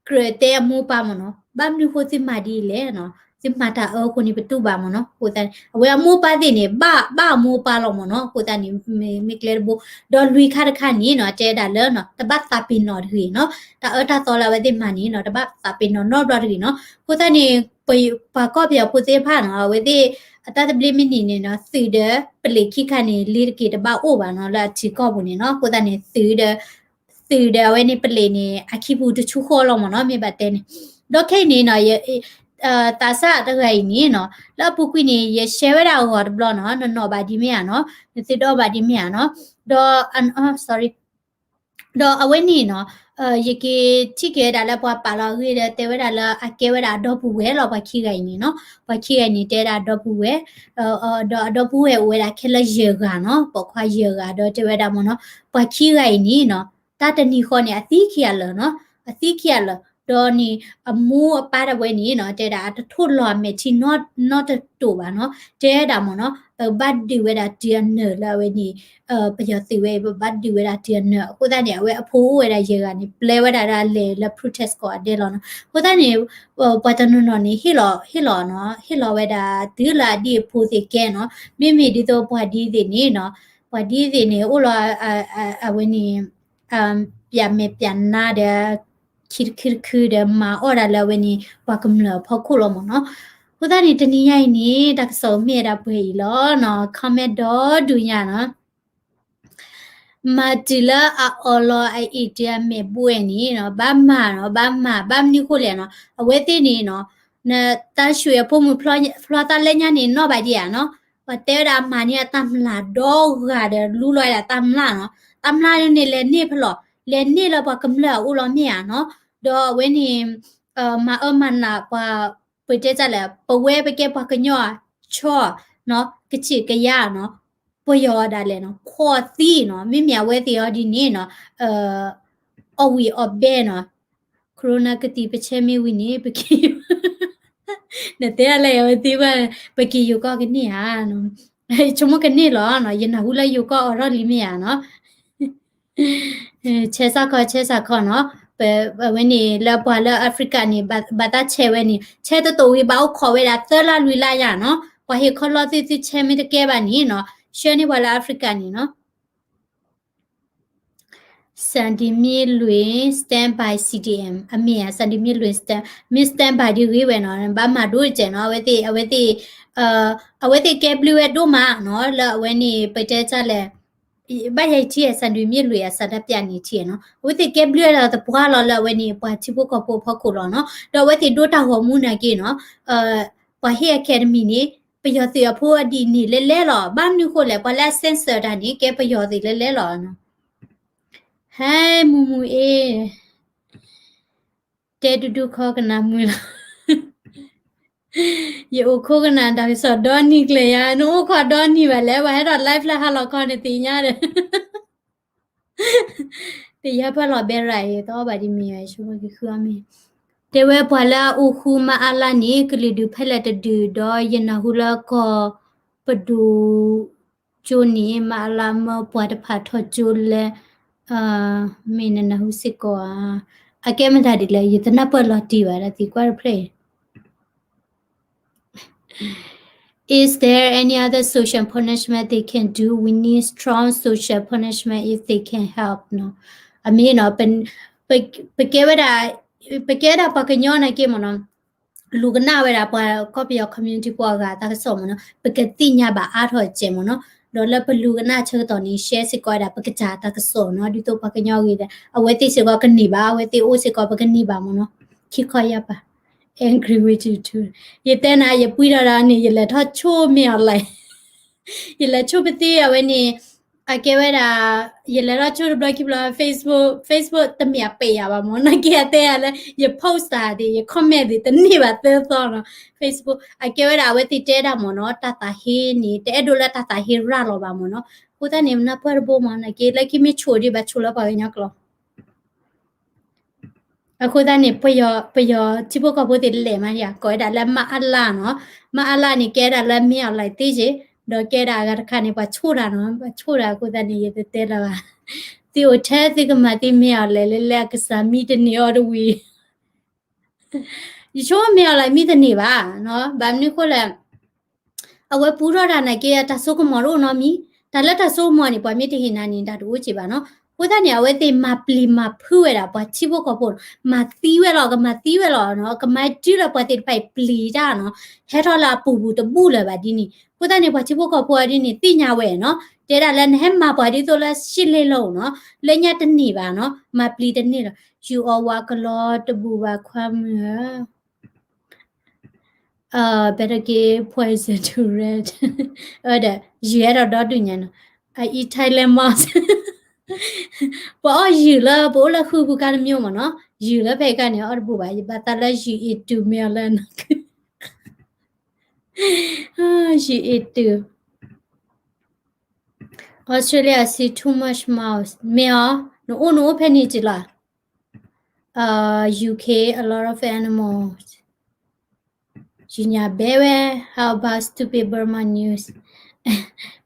ကြၢးတဲအမိၢ်ပၢ်မ့ၢ်နီၤ, ဘၣ်မနုၤဃိသုမၤဒ်လဲၣ်နီၤ, သုမၤတၢ်အၢအဃိန့ၣ် ပတူၢ်ဘၣ်မ့ၢ်နီၤ, အဃိသတးန့ၣ် အဝဲအမိၢ်ပၢ်သ့ၣ်န့ၣ် ဘၣ် ဘၣ်အမိၢ်ပၢ်လီၤမ့ၢ်နီၤ, အဃိသတးန့ၣ် မ့ၢ်ကျဲတဘိ, ဒီးလွံၢ်ခါတခါန့ၣ်နီၤ တဲဒၣ်လၢနီၤ တဘၣ်သးပ့ၤနီၣ်တဂ့ၤနီၤ, တၢ်အၢတၢ်သီလၢအဝဲသ့ၣ်မၤန့ၣ်နီၤ တဘၣ်သးပ့ၤနီၣ်နီတဘျီတဂ့ၤနီၤ, အဃိသတးန့ၣ် ပှၤကီၢ်ပယီၤဖိသ့ၣ်တဖၣ်နီၤ အဝဲသ့ၣ် အတၢ်သဘျ့မ့ၢ်န့ၣ်န့ၣ်နီၤ သုးဒီးပလံးခံခါန့ၣ် လ့ၤတက့ၤတဘၣ်အိၣ်ဘၣ်နီၤ လၢအထံကီၢ်ပူၤန့ၣ်နီၤ, အဃိသတးန့ၣ် သုးဒီး သုးဒီးအဝဲန့ၣ်ပလံးန့ၣ် အခံပူၤတဆူဃီလီၤမ့ၢ်နီၤ မ့ၢ်ဘၣ်တဲန့ၣ်, ဒီးခဲအံၤန့ၣ်နီၤ ယ သးစၢ်တဂၤအံၤန့ၣ်နီၤ လၢအပူၤကွံာ်န့ၣ် ယshareဝဲဒၣ်အဂီၤတဘျီနီၤ နနီၣ်ဘၣ်ဒ်မ့ၢ်ဧါနီၤ နသုဒီးဘၣ်ဒ်မ့ၢ်ဧါနီၤ, ဒီး sorry ဒီးအဝဲန့ၣ်နီၤ ယက့ၤထံၣ်က့ၤဝဲဒၣ်လၢပှၤပာ်လီၤအဂ့ၢ်ဒီး တဲဝဲဒၣ်လၢအကဲဝဲဒၣ်အဒီပုၢ်ဝဲၢ်လီၤ ပှၤခံဂၤအံၤန့ၣ်နီၤ, ပှၤခံဂၤအံၤန့ၣ် တဲဝဲဒၣ်အဒီပုၢ်ဝဲၢ်, ဒီးအဒီပုၢ်ဝဲၢ်အိၣ်ဝဲဒၣ်ခဲလၢာ်ယဲၢ်ဂၤနီၤ, ပိာ်ခွါယဲၢ်ဂၤ ဒီးတဲဝဲဒၣ်မ့ၢ်နီၤ ပှၤခံဂၤအံၤန့ၣ်နီၤ တၢ်တနံၤဃီန့ၣ် အသံခံဂၤလၢာ်နီၤ, အသံခံဂၤလၢာ်, ဒီးန့ၣ် အမိၢ်အပၢ်တဝဲန့ၣ်နီၤ တဲဒၣ်အတထိၣ်လီၤအမဲာ်ထံနီတတိာ်ဘၣ်နီၤ, တဲဒၣ်မ့ၢ်နီၤ ပဘၣ်ဒုးဝဲဒၣ်တုၤအနၢၤလၢအဝဲန့ၣ် ပယီၤသုးဝဲအံၤ ပဘၣ်ဒုးဝဲဒၣ်တုၤအနၢၤ, အဃိသတးန့ၣ် အဝဲအဖိအိၣ်ဝဲဒၣ်ယဲၢ်ဂၤန့ၣ် ပျဲဝဲဒၣ်ဒၣ်လဲာ်လၢ protest ကိးဂၤဒဲးလီၤနီၤ, အဃိသတးန့ၣ် ပှၤတနီၤနီၤန့ၣ် ဟ့ၣ်လီၤ ဟ့ၣ်လီၤနီၤ ဟ့ၣ်လီၤဝဲဒၣ်တုၤလၢအဒံၣ်အဖိသ့ၣ်ကဲနီၤ, မ့မ့ၢ်ဒ်သိးပှၤဒ်သ့ၣ်န့ၣ်နီၤ, ပှၤဒ်သ့ၣ်န့ၣ် အိၣ်လီၤ အဝဲန့ၣ် ပျးမဲာ်ပျးနါဒီး ခံတခုတခုဒီး မၤအီၣ်ဒၣ်လၢအဝဲန့ၣ် ပှၤကမျၢၢ်အဖီခိၣ်လီၤမ့ၢ်နီၤ, အဃိသတးန့ၣ် တနံၤညါအံၤန့ၣ် တၢ်ကစီၣ်မ့ၢ်ဝဲဒၣ်ပှဲၤအံၤလီၤနီၤ, comment ဒီဒူၣ်ညါနီၤ မၤတုၤလၢအအီၣ်လီၤအအ့ၣ်တ့ၢ်အမဲာ်ဘှဲၣ်န့ၣ်နီၤ, ဘၣ်မၤနီၤ, ဘၣ်မၤ, ဘၣ်မနုၤဃိလဲၣ်နီၤ, အဝဲသ့ၣ်န့ၣ်နီၤ, နတၢ်ဆူးအဖိမုၣ်ဖျီသးလၢညါန့ၣ် နီၣ်ဘၣ်ဒံးဧါနီၤ, ပှၤတဲဝဲဒၣ်အမၤန့ၢ်အတၢ်မျၢ်ဒီဂၤဒီး လူလီၤဝဲဒၣ်တၢ်မျၢ်နီၤ, တၢ်မျၢ်န့ၣ်လဲၤန့ၢ်ဖဲလဲၣ်, လဲၤန့ၢ်လၢပှၤကမျၢၢ်အအိၣ်လီၤမ့ၢ်ဧါနီၤ, ဒီးအဝဲန့ၣ် မၤအၢမၤနးပှၤ ပတဲတၢ်လဲၣ်, ပဝဲပကဲပှၤကညီအဆီနီၤ, ကစံးကယၤနီၤ, ပယီၤဒၣ်လဲာ်နီၤ, ခိးသံနီၤ, မ့မ့ၢ်အဝဲသ့ၣ်အီၤဒ်န့ၣ်နီၤ, အီၣ်ဝံၤအီၣ်ဘဲနီၤ, Corona ကသံၣ်ပဆဲမ့ၢ်ဝံၤန့ၣ် ပက့ၤ နတဲဒၣ်လဲာ်အဝဲသ့ၣ်ဘၣ်, ပက့ၤယိၤကီၢ်ကန့ၢ်ဧါ, ဆိကမိၣ်ကန့ၢ်လီၤနီၤ, ယနၢ်ဟူလၢယိၤကီၢ်အီၤထီၣ်လံမ့ၢ်ဧါနီၤ ဆဲးစၢ်ခီ ဆဲးစၢ်ခီနီၤ, ပဝဲန့ၣ် လၢပှၤလၢ Africa န့ၣ် ဘၣ်တၢ်ဆဲးဝဲန့ၣ် ဆဲးတတိာ်ဝံၤ ဘၣ်အိၣ်ခိးဝဲဒၣ်သၢလါလွံၢ်လါယါနီၤ, ပှၤဟ့ၣ်ခီလီၤသု သုဆဲးမ့ၢ်တကဲဘၣ်န့ၣ်နီၤ, ဆှၢန့ၢ်ပှၤလၢ Africa န့ၣ်နီၤ စၣ်ဒံမ့ၢ်လွံၢ် stand by C D M အမ့ၢ်ဧါ, စၣ်ဒံမ့ၢ်လွံၢ် stand မ့ၢ် stand by ဒ်ဂ့ၤဝဲနီၤ, ဘၣ်မၤဒိၣ်တစဲးနီၤ, အဝဲသ့ၣ် အဝဲသ့ၣ် အဝဲသ့ၣ်ကဲဘျုးဝဲဒိၣ်မးနီၤ, လၢအဝဲန့ၣ် ပတဲတၢ်လဲၣ် ဘၣ်ယဲထံၣ် စၣ်ဒံမ့ၢ်လွံၢ်အစၣ်တၢ်ပျၢ်န့ၣ်ထံၣ်နီၤ, အဝဲသ့ၣ်ကဲဘျုးဝဲဒီးသပှၢ်လီၤလၢအဝဲန့ၣ် ပှၤထံဖိကီၢ်ဖိအဖီခိၣ်လီၤနီၤ, ဒီးအဝဲသ့ၣ်ဒိတၢ်ဂီၤမူနာ်က့နီၤ, ပှၤဟ့ၣ် academy န့ၣ် ပယီၤသုးအဖိအဒံးန့ၣ်လဲၤလဲၤလီၤ, ဘၣ်မနုၤဃိလဲၣ်, ပှၤလၢအ censor တၢ်န့ၣ် ကဲပယီၤသုးလဲၤလဲၤလီၤနီၤ. ဟဲ မူမူအ့ တဲဒူဒူခီကနၣ်မုာ်လီၤ. ယအိၣ်ခိးကနၣ်တၢ်ကစီၣ်ဒီနံၤကျဲၤယါ, နအိၣ်ခိးဒီနံၤဘၣ်လဲၣ်, ပှၤဟဲထီၣ် live လၢဟါလီၤခီန့ၣ်သ့ၣ်ညါဒီး သ့ၣ်ညါဖၢလီၤဘဲရၤအံၤ သီဘၣ်ဒ်မ့ၢ်ယွၤဆိကမိၣ်က့ၤဃုအီၤမ့ၢ်, တဲဝဲပှၤလၢအအိၣ်ဃူမၤအါလါန့ၣ် ကလုာ်ဒူၣ်ဖဲလဲၣ်တဒုးဒီး ယနၢ်ဟူလၢကီၢ်ပဒိၣ်ကၠိန့ၣ် မၤအါလါမၢပှၤတဖၣ်ထီၣ်ကၠိလဲၣ်, မ့ၢ်နနၢ်ဟူစ့ၢ်ကီးဧါ, အကဲမတၤဒ်လဲၣ် ယတနၢ်ပၢၢ်လီၤတံၢ်ဘၣ်ဒီးသံကွၢ်တဖျၢၣ်အံၤ Is there any other social punishment they can do? We need strong social punishment if they can help နီၤ. အမ့ၢ်နီၤ, ပကဲဝဲဒၣ်, ပကဲဝဲဒၣ်ပှၤကညီနာ်က့မ့ၢ်နီၤ, လူၤကနၣ်ဝဲဒၣ်ပှၤကီၢ်ပယီၤ community ဖိအဂၤတၢ်ကစီၣ်မ့ၢ်နီၤ, ပကသ့ၣ်ညါဘၣ်အါထီၣ်စဲးမ့ၢ်နီၤ, ဒီးလၢပလူၤကနၣ်ဆၢကတီၢ်န့ၣ် share စ့ၢ်ကီးဝဲဒၣ်ပကစၢ်တၢ်ကစီၣ်နီၤ, ဒ်သိးပှၤကညီဂ့ၤဒီး အဝဲသ့ၣ်စ့ၢ်ကီးကန့ၢ်ဘၣ်, အဝဲသ့ၣ်အိၣ်စ့ၢ်ကီးပကန့ၢ်ဘၣ်မ့ၢ်နီၤ, ခံခီယါပာ် angry with you too. ယတဲနၤ ယပှံထီၣ်ဒီးန့ၣ် ယလဲၤထီၣ်ဆိၣ်မ့ၢ်အီၤလဲၣ်, ယလဲၤဆိၣ်ပသ့အဝဲန့ၣ်, အကဲဝဲဒၣ်, ယလဲၤထီၣ်ဆိၣ်တဘျီခံဘျီ Facebook, Facebook တမ့ၢ်အပ့ၢ်ယၤဘၣ်မ့ၢ်နီၤ, ကဲအတဲယၤလၢ ယ post တၢ်သ့ၣ် ယ comment သ့ၣ် တန့ၢ်ဘၣ်သၢသီနီၤ, Facebook အကဲဝဲဒၣ်အဝဲသ့ၣ်တဲဒၣ်မ့ၢ်နီၤ, တၢ်သးဟ့န့ၣ် တအဲၣ်ဒိးလၢတၢ်သးဟ့ရၤလီၤဘၣ်မ့ၢ်နီၤ, အဃိသတးန့ၣ် နၢ်ပၢၢ်တဘိမး နာ်က့ လၢခံမ့ၢ်ဆိၣ်ဒံး ဘၣ်ဆိၣ်လၢပှၤကညီကျိာ်. အဃိသတးန့ၣ် ပယီၤ ပယီၤထံဖိကီၢ်ဖိသ့ၣ်လဲၣ်မးယၤ ကိးဝဲဒၣ်လၢ မအလ နီၤ. မအလ န့ၣ် ကဲဒၣ်လၢ မင်းအောင်လှိုင် သ့က့ၢ်, ဒီးကဲဒၣ်အဂၤတခါန့ၣ် ပှၤဆိၣ်တၢ်နီၤ, ပှၤဆိၣ်တၢ်အဃိသတးန့ၣ် ယတတဲလၢၤဘၣ်. သုအိၣ်ထဲသုကမၤသံ မင်းအောင်လှိုင် လၢလၢအကစၢ်မံတန့ၢ်အီၤတဝံၤ ယဆိကမိၣ် မင်းအောင်လှိုင် မံတန့ၢ်ဘၣ်နီၤ, ဘၣ်မနုၤအဃိလဲၣ် အဝဲပူထီၣ်တၢ်နာ်က့ တၢ်စိကမီၤတအိၣ်နီတမံၤ, တၢ်လၢတၢ်စိကမီၤန့ၣ် ပှၤမ့ၢ်တဟ့ၣ်နၤန့ၣ် တၢ်တအိၣ်က့ဘၣ်နီၤ. အဃိသတးန့ၣ် အဝဲသ့ၣ်မၤပျံၤမၤဖုးဝဲဒၣ် ပှၤထံဖိကီၢ်ဖိ, မၤသံဝဲလီၤ, ကမၤသံဝဲလီၤနီၤ, ကမၤတုၤလၢပှၤသ့ၣ်တဖၣ်အံၤပျံၤတၢ်နီၤ, ဟဲထီၣ်လၢအပူၤပူၤတဘူၣ်လၢၤဘၣ်ဒ်န့ၣ်. အဃိသတးန့ၣ် ပှၤထံဖိကီၢ်ဖိအီၤဒ်န့ၣ် သ့ၣ်ညါဝဲနီၤ, တဲဒၣ်လၢနဟဲမၤပှၤဒ်သိးလၢရှံလ့လိၤနီၤ, လၢညါတန့ၢ်ဘၣ်နီၤ, မၤပျံၤတန့ၢ်လီၤ. ယုၢ်အီၣ်ဝဲကလီတဘူၣ်ဘၣ်ခွါမုၢ်ဧၢ better give poison to rat ဒီး ယုၢ်ဟဲဒီးဒီဒူၣ်ညါနီၤ, I eat Thailand moss ပှၤအီၣ်ယုၢ်လၢပအိၣ်လၢဃုပူၤခါတမျိုးမးနီၤ, ယုၢ်လၢဖဲအံၤခါန့ၣ် အီၣ်တဘူၣ်ဘၣ်, ယဘၣ်သးလၢယုၢ်အ့ၣ်တူၢ်မ့ၢ်အီၤလၢနီၤ, ယုၢ်အ့ၣ်တူၢ် Australia see too much mouse မ့ၢ်အီၤ, နအိၣ်နအိၣ်ဖဲန့ၣ်က့ၤလီၤ. Uh, U K, a lot of animals. ယညါဘဲဝဲ, how about stupid Burma news?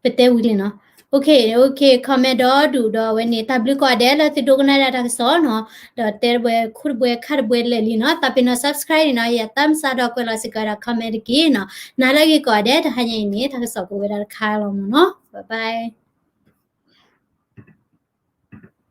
ပတဲဝံၤလံနီၤ. Okay, okay, comment ဒီဒူၣ်ဒီးအဝဲန့ၣ် တၢ်ဘျုးကိးဂၤဒဲးလၢသုဒိကနၣ်ဒၣ်တၢ်ကစီၣ်နီၤ, ဒီးတဲတဘှဲ ခူၣ်တဘှဲ ခါတဘှဲလဲၣ်လံနီၤ, သးပ့ၤနီၣ် subscribe န့ၣ်နီၤ, ယ thumbs up ဒီးကွဲးလီၤစ့ၢ်ကီးဝဲဒၣ် comment တက့ၢ်နီၤ. နၤလၢအဂ့ၤကိးဂၤဒဲး တဟါညါအံၤန့ၣ် တၢ်ကစီၣ်ကအိၣ်ဝဲဒၣ်တခါလီၤမးနီၤ. Bye bye.